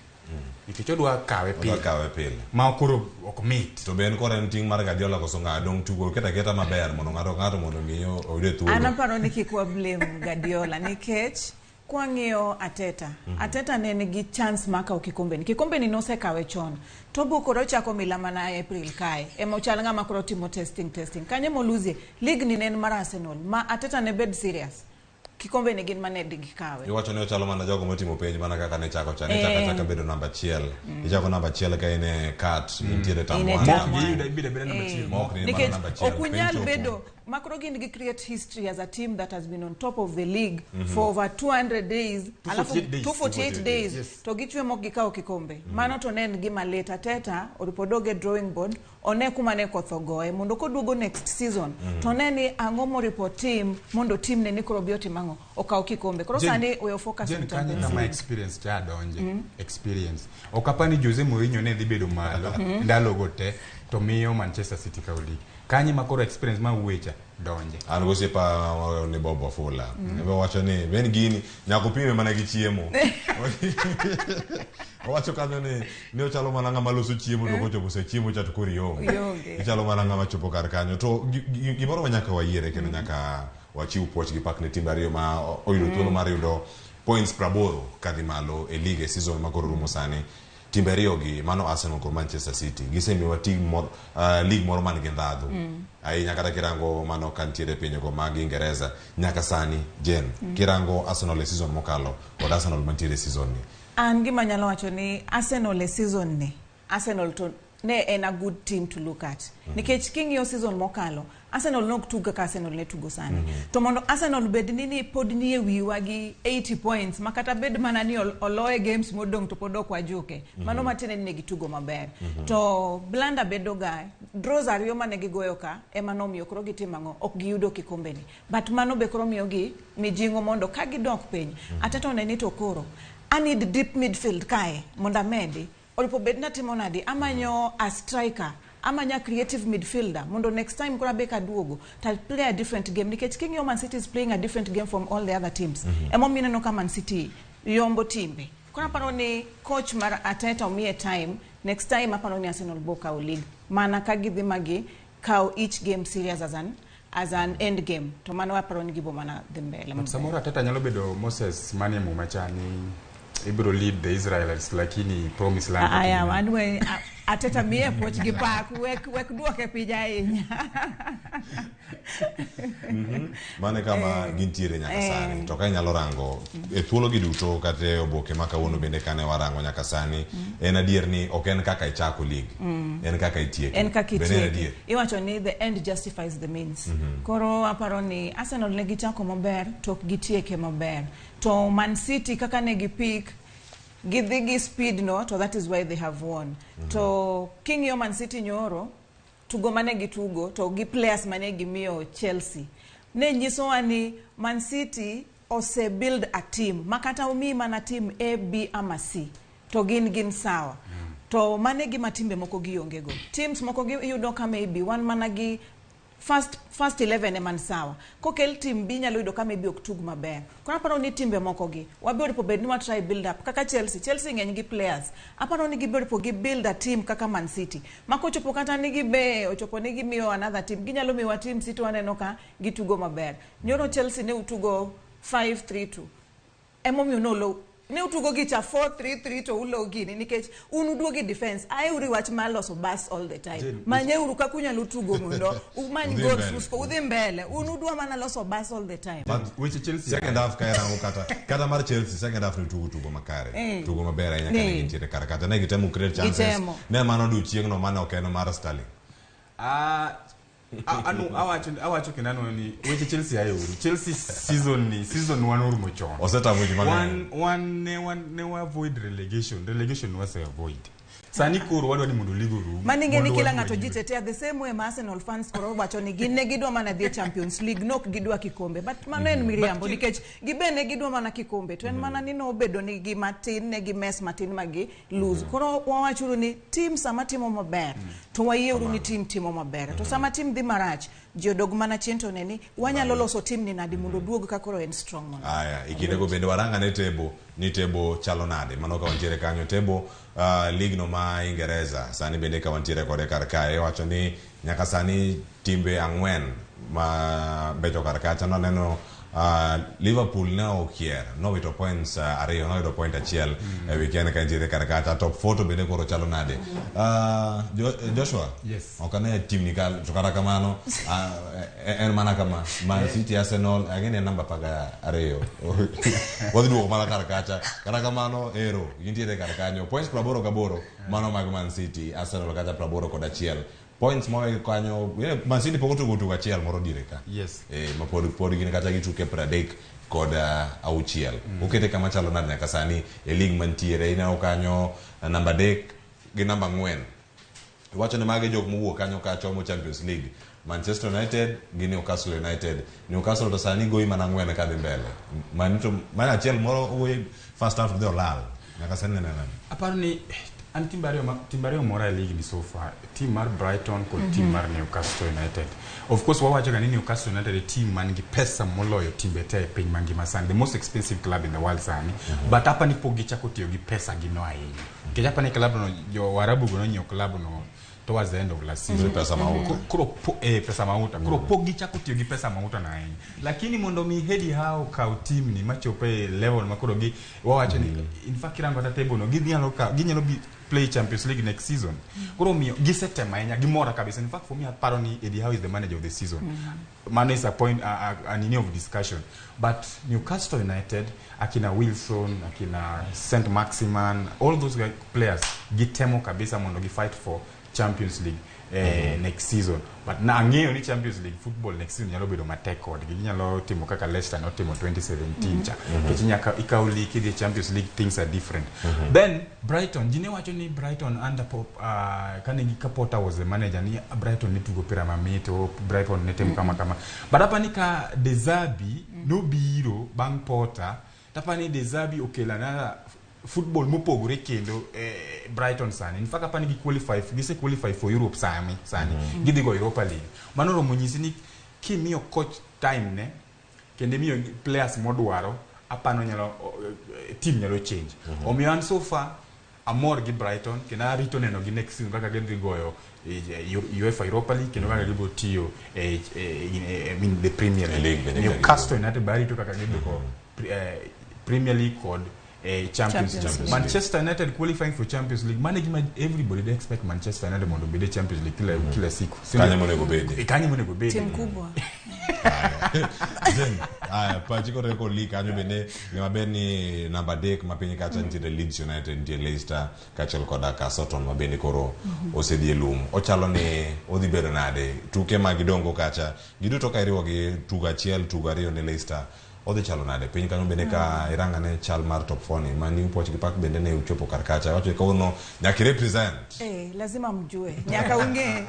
Speaker 3: nikech odwa kawe
Speaker 1: Odwa
Speaker 3: pile
Speaker 1: kawe pile.
Speaker 3: Ma koro ok mit.
Speaker 1: To be en koro en ting' mar Guardiola koso ng'a dong' tugo keto aketa maber mondo ng'ato ka ng'ato mondo mi oyude
Speaker 2: An
Speaker 1: thuolo.
Speaker 2: aparo ni kik wa blame Guardiola nikech kwang'iyo Arteta, Arteta ne nigi chance mar kawo kikombe ni. Kikombe ni nosekawe chon. To bo koro ochako mila mana April kae. Ema ochal ng'ama koro timo testing testing. Kanye moluzie, league ni ne en mar Arsenal. Ma Arteta ne bed serious. Kikombe ni gin mane gikawe.
Speaker 1: Iwacho ni ochalo mana jogo motimo penj mana kaka ne chako cha. Ne chako achaka bedo namba 1. Ichako namba 1 ka in e kat intiere term
Speaker 2: In e
Speaker 1: one.
Speaker 2: term
Speaker 3: Mok
Speaker 2: one.
Speaker 3: giyudo ibiro abira namba 1.
Speaker 1: Mok ni mana
Speaker 2: Nikech
Speaker 1: namba 1.
Speaker 2: ok unyal
Speaker 1: Penj chopo.
Speaker 2: bedo makoro gin gi create history as a team that has been on top of the league for over 200 days, alafu
Speaker 3: 248 days.
Speaker 2: 248 days,
Speaker 3: Yes.
Speaker 2: to gichwe mok gikawo kikombe. Mano to ne en gima lit. Arteta oripo dog e drawing board one kuma ne koth ogoye mondo koduogo next season to ne ni ang'o moripo tim mondo tim ne ni koro obi otim ang'o okaw kikombe. Koro sani we focus
Speaker 3: Jen,
Speaker 2: on
Speaker 3: kanyo
Speaker 2: Champions
Speaker 3: kama
Speaker 2: League.
Speaker 3: Experience cha donje experience ok apani Jose Mourinho ne dhi bedo malo ndalogo te to miyo Manchester City kawo league kanye ma koro experience ma wuecha donje.
Speaker 1: An gosiepa ni Bob Wafula. Mm. Wacho ni ben gini nyaka opime mana gi chiemo. Owacho kanyo ni ochalo mana ng'ama loso chiemo to kochopo se chiemo cha to koro ionge.
Speaker 2: Ionge.
Speaker 1: Ichalo mana ng'ama chopo kar kanyo. To gimoro ma nyaka wayiere kendo nyaka wachiw puoch gi pak ne timbe ariyo ma oyudo thuolo mar yudo points 80 kadhi malo e league e season ma koro rumo sani. Timbe ariyo gi mano Arsenal kod Manchester City gisemiyowa team moro, league moro man gi ndhadhu ahinya kata kirango mano kantiere pinyego mag Ingereza nyaka sani. Jen, kirango Arsenal e season mokalo kod Arsenal mantiere e season ni?
Speaker 2: An gima nyalo wacho ni Arsenal e season ni, Arsenal to ne en a good team to look at nikech king'iyo season mokalo Arsenal nok tug kaka Arsenal ne tugo sani. To mondo Arsenal bed ni pod nie wiwa gi 80 points ma kata bed mana ni oloye games modong' to pod ok wajuke, mano matiende ni ne gitugo maber. To blunder bedo ga draws ariyo mane gigoyo ka ema nomiyo koro gitimo ang'o ok giyudo kikombe ni, but mano be koro miyogi mijing'o mondo ka gidok piny. Arteta one ni to koro I need deep midfield kae mondo amedi oripo bed natimo nadi amanyo a striker, amanya creative midfielder mondo next time koro abe kaduogo to play a different game, nikech king'iyo Man City is playing a different game from all the other teams. Emomiyo ineno ka Man City yombo timbe. Koro aparo ni coach mar Arteta omiye time. Next time aparo ni Arsenal bo kawo league mana ka gidhi magi kawo each game serious as an as an end game to mano aparo ni gibo mana dhi mbele
Speaker 3: But
Speaker 2: maber.
Speaker 3: samoro Arteta nyalo bedo Moses manie muma cha ni ibiro lead the Israelites lakini promise land pok
Speaker 2: Aya,
Speaker 3: gineno.
Speaker 2: anwe Arteta miye puoch gi pak wek duoke piny ahinya.
Speaker 1: Mano e kama gintiere nyaka sani. To ka inyalo rango e thuologi duto kata e oboke ma kawuono bende kane warango nyaka sani, en adier ni ok en kaka ichako league, en kaka itieke.
Speaker 2: En kaka
Speaker 1: Bende en
Speaker 2: itieke.
Speaker 1: adier.
Speaker 2: Iwacho ni the end justifies the means. Koro aparo ni Arsenal ne gichako maber to ok gitieke maber. To Man City kaka ne gipik gidhi gi speed no to that is why they have won. To king'iyo Man City nyoro tugo mane gitugo to gi players mane gimiyo Chelsea ne nyisowa ni Man City ose build a team makata omiyi mana team A, B ama C to gin sawa. To mane gima timbe moko gionge go. Teams moko iyudo ka maybe wan mana gi first 11 ema ni sawa. Kokel team B nyalo yudo ka maybe ok tug maber. Koro aparo ni timbe moko gi wabiro po bed ni wa try build up kaka Chelsea. Chelsea ng'eny gi players. Aparo ni gibiro po gi build a team kaka Man City. Ma kochopo kata ni gibe ochopo ni gimiyo another team ginyalo miyowa team City waneno ka gitugo maber. Nyoro Chelsea ne utugo 5-3-2. Emomiyo nolo ne utugo gi cha 4-3-3 to ulo gini nikech un uduogi defense aeuru wach mar loso bus all the time
Speaker 3: Jane,
Speaker 2: manyeuru kaka unyalo tugo mondo umany
Speaker 1: Udhi
Speaker 2: goals
Speaker 1: mbele.
Speaker 2: usko udhi mbele un udwa mana loso bus all the time.
Speaker 1: But
Speaker 3: Weche Chelsea
Speaker 1: second half ka irango kata mar Chelsea second half ne tugo tugo makare. Tugo maber ahinya kane gintiere kar kacha. Ne gitemo create chances.
Speaker 2: Gitemo.
Speaker 1: Ne mano odiochieng'no mane ok en mar Sterling.
Speaker 3: Awacho kendo aneno ni weche Chelsea ae uru. Chelsea season ni season 1 orumo chon.
Speaker 1: Osetamo ji mang'eny.
Speaker 3: Wan ne wa avoid relegation. Relegation wase avoid. Sani koro wadwa ni mondo league orum.
Speaker 2: Mani ing'e ni
Speaker 3: mondo
Speaker 2: kila
Speaker 3: wadhi
Speaker 2: ng'ato
Speaker 3: wayue.
Speaker 2: jitetea the same way ma Arsenal fans koro wacho ni gin ne gidwa mana dhi e Champions League nok gidwa kikombe but mano en miriambo nikech gibe ne gidwa mana kikombe to en mana ni nobedo ni gi matin ne gi mess matin ma gi lose. Koro wawachuru ni team sama timo maber to wayieuru ni team timo maber to sama team dhi marach ji odog mana chien to ne ni wanyalo loso team ni nadi mondo oduog ka koro en strong mondo.
Speaker 1: Aya, e kindego bende warang ane table ni table chalo nade. Mano ka wantiere kanyo table league no ma Ingereza sani bende ka wantiere kode kar kae iwacho ni nyaka sani timbe ang'wen ma becho kar kacha naneno Liverpool ne okier nowito points ariyo noyudo point achiel e weekend ka nitiere kar kacha. Top 4 to bende koro chalo nade? Joshua?
Speaker 3: Yes.
Speaker 1: Ok ane team ni ka to kata kamano en mana kama Man City, Arsenal ang'e ni en namba 12 wadhi duogo mana kar kacha. Kata kamano ero gintiere kar kanyo points 88 mano mag Man City. Arsenal kacha 81 points mowe kanyo. Man City pok otugo tugo achiel moro diere ka.
Speaker 3: Yes.
Speaker 1: Ma pod gin kata gi tuke 36. Okete kama chalo nade nyaka sani e league mantiere? Ineno kanyo namba 3 gi namba 4 iwacho ni magi jok mowuok kanyo ka chomo Champions League, Manchester United gi Newcastle United. Newcastle to sani goyi mana 4 kadhi mbele mani to mana achiel moro ogoyi first half dhi olal nyaka sani neno nade?
Speaker 3: Aparo ni an timbe ariyo mora e league ni so far, team mar Brighton kod team mar Newcastle United. Of course wawacho ga ni Newcastle United e team man gi pesa moloyo timbe te e piny mangima sani, the most expensive club in the world sani. But apa ni pok gichako tiyo gi pesa gi no ahinya nikech apa ni club no jo Waarabu go nonyiewo club no towards the end of last season.
Speaker 1: Pesa mauta.
Speaker 3: Koro pesa mauta. Koro pok gichako tiyo gi pesa mauta na ahinya lakini mondo mi Eddie Howe kaw team ni machopo e level ma koro gi wawacho ni in fact kirango kata table no ginyalo bi play Champions League next season. Koro miyo gisetemo ahinya gimora kabisa. In fact for me aparo ni Eddie Howe is the manager of the season. Mano is a point a nini of discussion. But Newcastle United akina Wilson, akina St Maximan, all those guy, players gitemo kabisa mondo gi fight for Champions League next season. But na ang'eyo ni Champions League football next season nyalo bedo matek kodgi. Ginyalo timo kaka Leicester notimo 2017 cha nikech nyaka ikaw league kidhi e Champions League things are different. Then Brighton ji ne wacho ni Brighton under Pop, kane ka Potter was the manager ni Brighton ne tugo pira mamit o Brighton ne timo kama kama. But apani ka De Zerbi nobiro bang' Potter tapani De Zerbi okelo another football mopogore kendo Brighton sani. In fact apani gi qualify gise qualify for Europe sani sani. Gidhi go Europa League. Mano romo nyisi ni kimiyo coach time ne kendo imiyo players modwaro apano nyalo team nyalo change. Omiyo an so far Amor gi Brighton kendo arito neno gi next season kaka gidhi goyo UEFA Europa League kendo kaka gibiro tiyo e, I mean, the Premier
Speaker 1: E league
Speaker 3: League.
Speaker 1: bende kaka
Speaker 3: Newcastle United be arito kaka gidhi go Premier League kod Champions
Speaker 2: Champions
Speaker 3: League.
Speaker 2: League.
Speaker 3: Manchester United qualifying for Champions League. Mano e gima everybody dey expect Manchester United mondo obed e Champions League kila siku. Si
Speaker 1: Kanyo
Speaker 3: ndio?
Speaker 1: monego bedie.
Speaker 3: Kanyo monego bedie.
Speaker 2: Tim kubwa.
Speaker 1: Jen, aya, pachi koro ko league kanyo bende gima ber ni namba 3 ma piny kacha nitiere Leeds United, nitie Leicester kaachiel koda ka Southampton ma bende koro osedhi e lum. Ochalo ni odhi bedo nade tuke ma gidongo kacha giduto ka iriwo gi tugo achiel, tugo ariyo ne Leicester, odhi chalo nade piny kanyo bende ka irangane chal mar top 4 ni ma New Poch gi Park bende ne uchopo kar kacha wacho ni kawuono nyaka i represent.
Speaker 2: Lazima mjue, nyaka ung'e.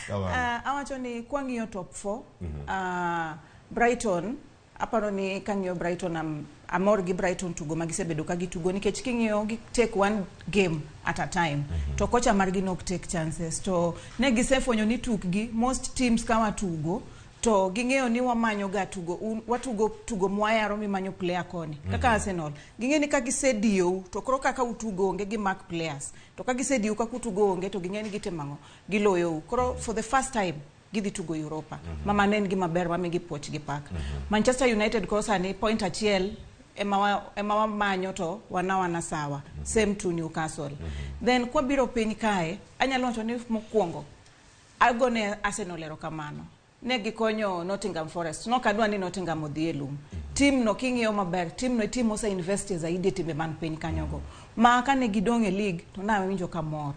Speaker 1: Kamano.
Speaker 2: Awacho ni kwang'iyo top 4, Brighton, aparo ni kang'iyo Brighton, amor gi Brighton tugo ma gisebedo ka gitugo, nikech king'iyo gi take one game at a time, to kocha margi nok take chances, to ne gisefwenyo ni tukgi most teams ka watugo to ging'eyo ni wamanyo ga tugo watugo tugo mwayaro mimanyo player koni kaka Arsenal. Ging'eyo ni ka gisediyou to koro kaka utugo onge gi mark players, to ka gisediyou kaka utugo onge, to ging'eyo ni gitimo ang'o, giloyou. Koro for the first time gidhi tugo Europa. Mama ne en gima ber mamigi puoch gi pak. Manchester United koro sani point achiel ema wamanyo to wana sawa. Same to Newcastle. Then kwabiro piny kae, anyalo wacho ni mokwongo agone Arsenal erokamano. Ne gikonyo Nottingham Forest. Nok adwa ni Nottingham odhi e lum. Team no king'iyo maber, team no e team mose invest zaidi e timbe man piny kanyogo. Ma kane gidong' e league to nawinjo kamor.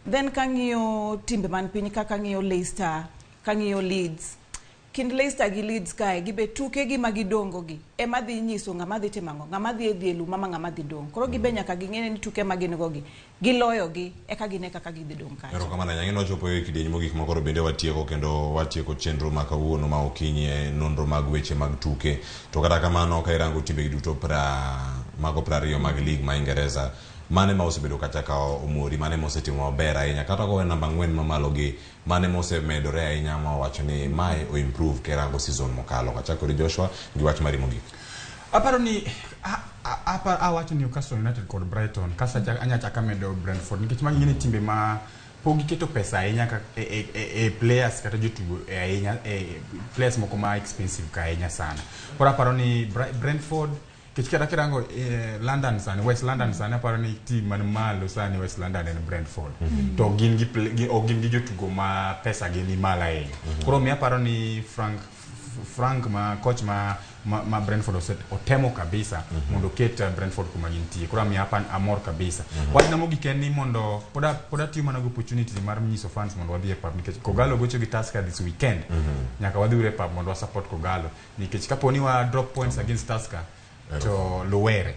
Speaker 2: Then kang'iyo timbe man piny kaka ng'iyo Leicester, kang'iyo Leeds, kind Leicester gi Leeds kae gibe tuke gi ma gidongo gi ema dhi nyiso ng'ama dhi timo ang'o, ng'ama dhi e lum ama ng'ama dhi dong'. Koro gibe nyaka ging'e ni tuke ma gin go gi giloyo gi eka gine kaka gidhi dong' kacha.
Speaker 1: Erokamano ahinya. Nochopo e kidieny mogik ma koro bende watieko kendo watieko chenro ma kawuono ma okinyi e nonro mag weche mag tuke. To kata kamano ka irango timbe gi duto mago 20 mag league ma Ingereza, mane ma osebedo kacha ka omori, mane ma osetimo maber ahinya, kata kowe namba 4 mamalo gi mane ma osemedore ahinya ma wacho ni mae o improve kirango season mokalo. Kachako kod Joshua gi wach mari mogik.
Speaker 3: Aparo ni awacho Newcastle United kod Brighton kasa anya chaka medo Brentford, nikech magi gin timbe ma pok giketo pesa ahinya e players kata jotugo ahinya, players moko ma expensive ka ahinya sana. Koro aparo ni Brentford, nikech kata kirango London sani, West London sani, aparo ni team man malo sani West London en Brentford, to gin gi ok gin gi jotugo ma pesa gi ni malo ahinya. Koro mi aparo ni Frank ma coach ma Brentford otemo kabisa mondo oket Brentford kuma gintie. Koro amiyo amor kabisa. Wachna mogik en ni mondo pod atiyo mana gi opportunity mar nyiso fans mondo wadhi e pap, nikech Kogalo gocho gi Tusker this weekend. Nyaka wadhi uru e pap mondo wa support Kogalo, nikech kapo ni wa drop points against Tusker to luwere.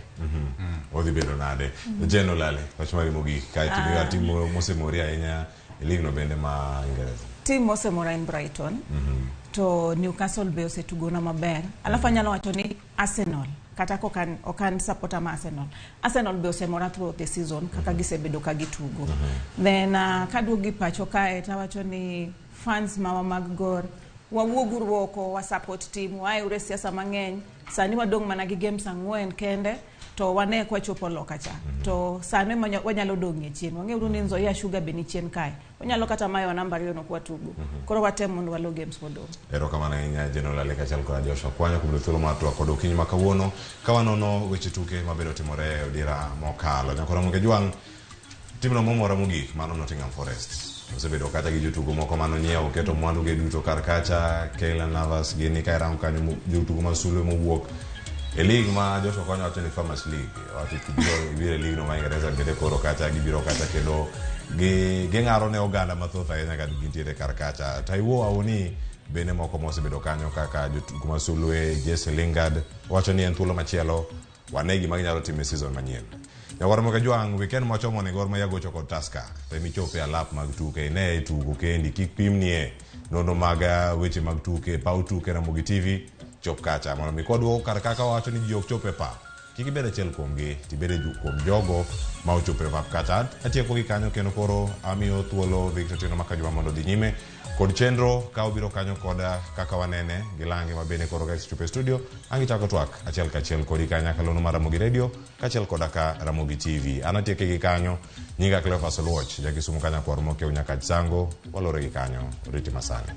Speaker 1: Odhi bedo nade? Jen Olale, wach mari mogik kae to tim mosemori ahinya e league no bende ma Ingereza.
Speaker 2: Team mosemora en Brighton, to Newcastle be osetugona maber. Alafu anyalo wacho ni Arsenal, kata kokan okan supporter ma Arsenal, Arsenal be osemora throughout the season kaka gisebedo ka gitugo. Then kaduogo gi pacho kae tawacho ni fans mawa mag Gor, wawuoguru oko wa support team, waeuru e siasa mang'eny. Sani wadong' mana gi games 4 kende to wane kwachopo loka cha to sano ema wanyalo dong'ie chien. Wang'euru ni Nzoia Sugar be ni chien kae, onyalo kata mayowa namba 2 no kwatugo. Koro watem mondo walo games modong'.
Speaker 1: Erokamano ahinya, Jen Olale kaachiel kod Joshua Kwanyo, kuom thuolo mar twak kod okinyi ma kawuono ka wanono weche tuke mabedo timore e odira mokalo. Nyakoro Ramogi Jwang', timno momora mogik mano Nottingham Forest osebedo kacha gi jotugo moko manonyiewo oketo mwandu ge duto kar kacha. Keylor Navas gini ka irango kanyo jotugo ma sulwe mowuok e league ma Joshua Kwanyo wacho ni Farmers League, wacho kibiro ibiro e league no ma Ingereza bende koro kacha gibiro kacha kendo ging'aro ne oganda mathoth ahinya ka gintiere kar kacha. Taiwo Awoniyi bende moko mosebedo kanyo kaka jotugo ma sulwe Jesse Lingard wacho ni en thuolo machielo wane gima ginyalo timo e season manyien. Nyawar Moke Jwang', weekend mochomo ni Gor Mahia gocho kod Tusker. Tem ichope alap mag tuke, ine tugo kendi, kik pimnie nonro mag weche mag tuke, paw tuke Ramogi TV, chop kacha mondo mi kwadwoko kar kaka wawacho ni ji ok chop e pap. Kik ibed achiel kuomgi, tibed e kuom jogo ma ochopo e pap kacha. Atieko gi kanyo kendo koro amiyo thuolo Victor Otieno Makajuma mondo odhi nyime kod chenro ka obiro kanyo koda kaka wanene gi lange ma bende koro ka isechopo e studio ang' ichako twak achiel kachiel kodi ka nyakalono mar Ramogi Radio kaachiel koda ka Ramogi TV. An atieke gi kanyo, nyinga Cleophas Oluoch, jakisumu ka nyakwar mokiew Nyakach Sango, walore gi kanyo, oriti masani.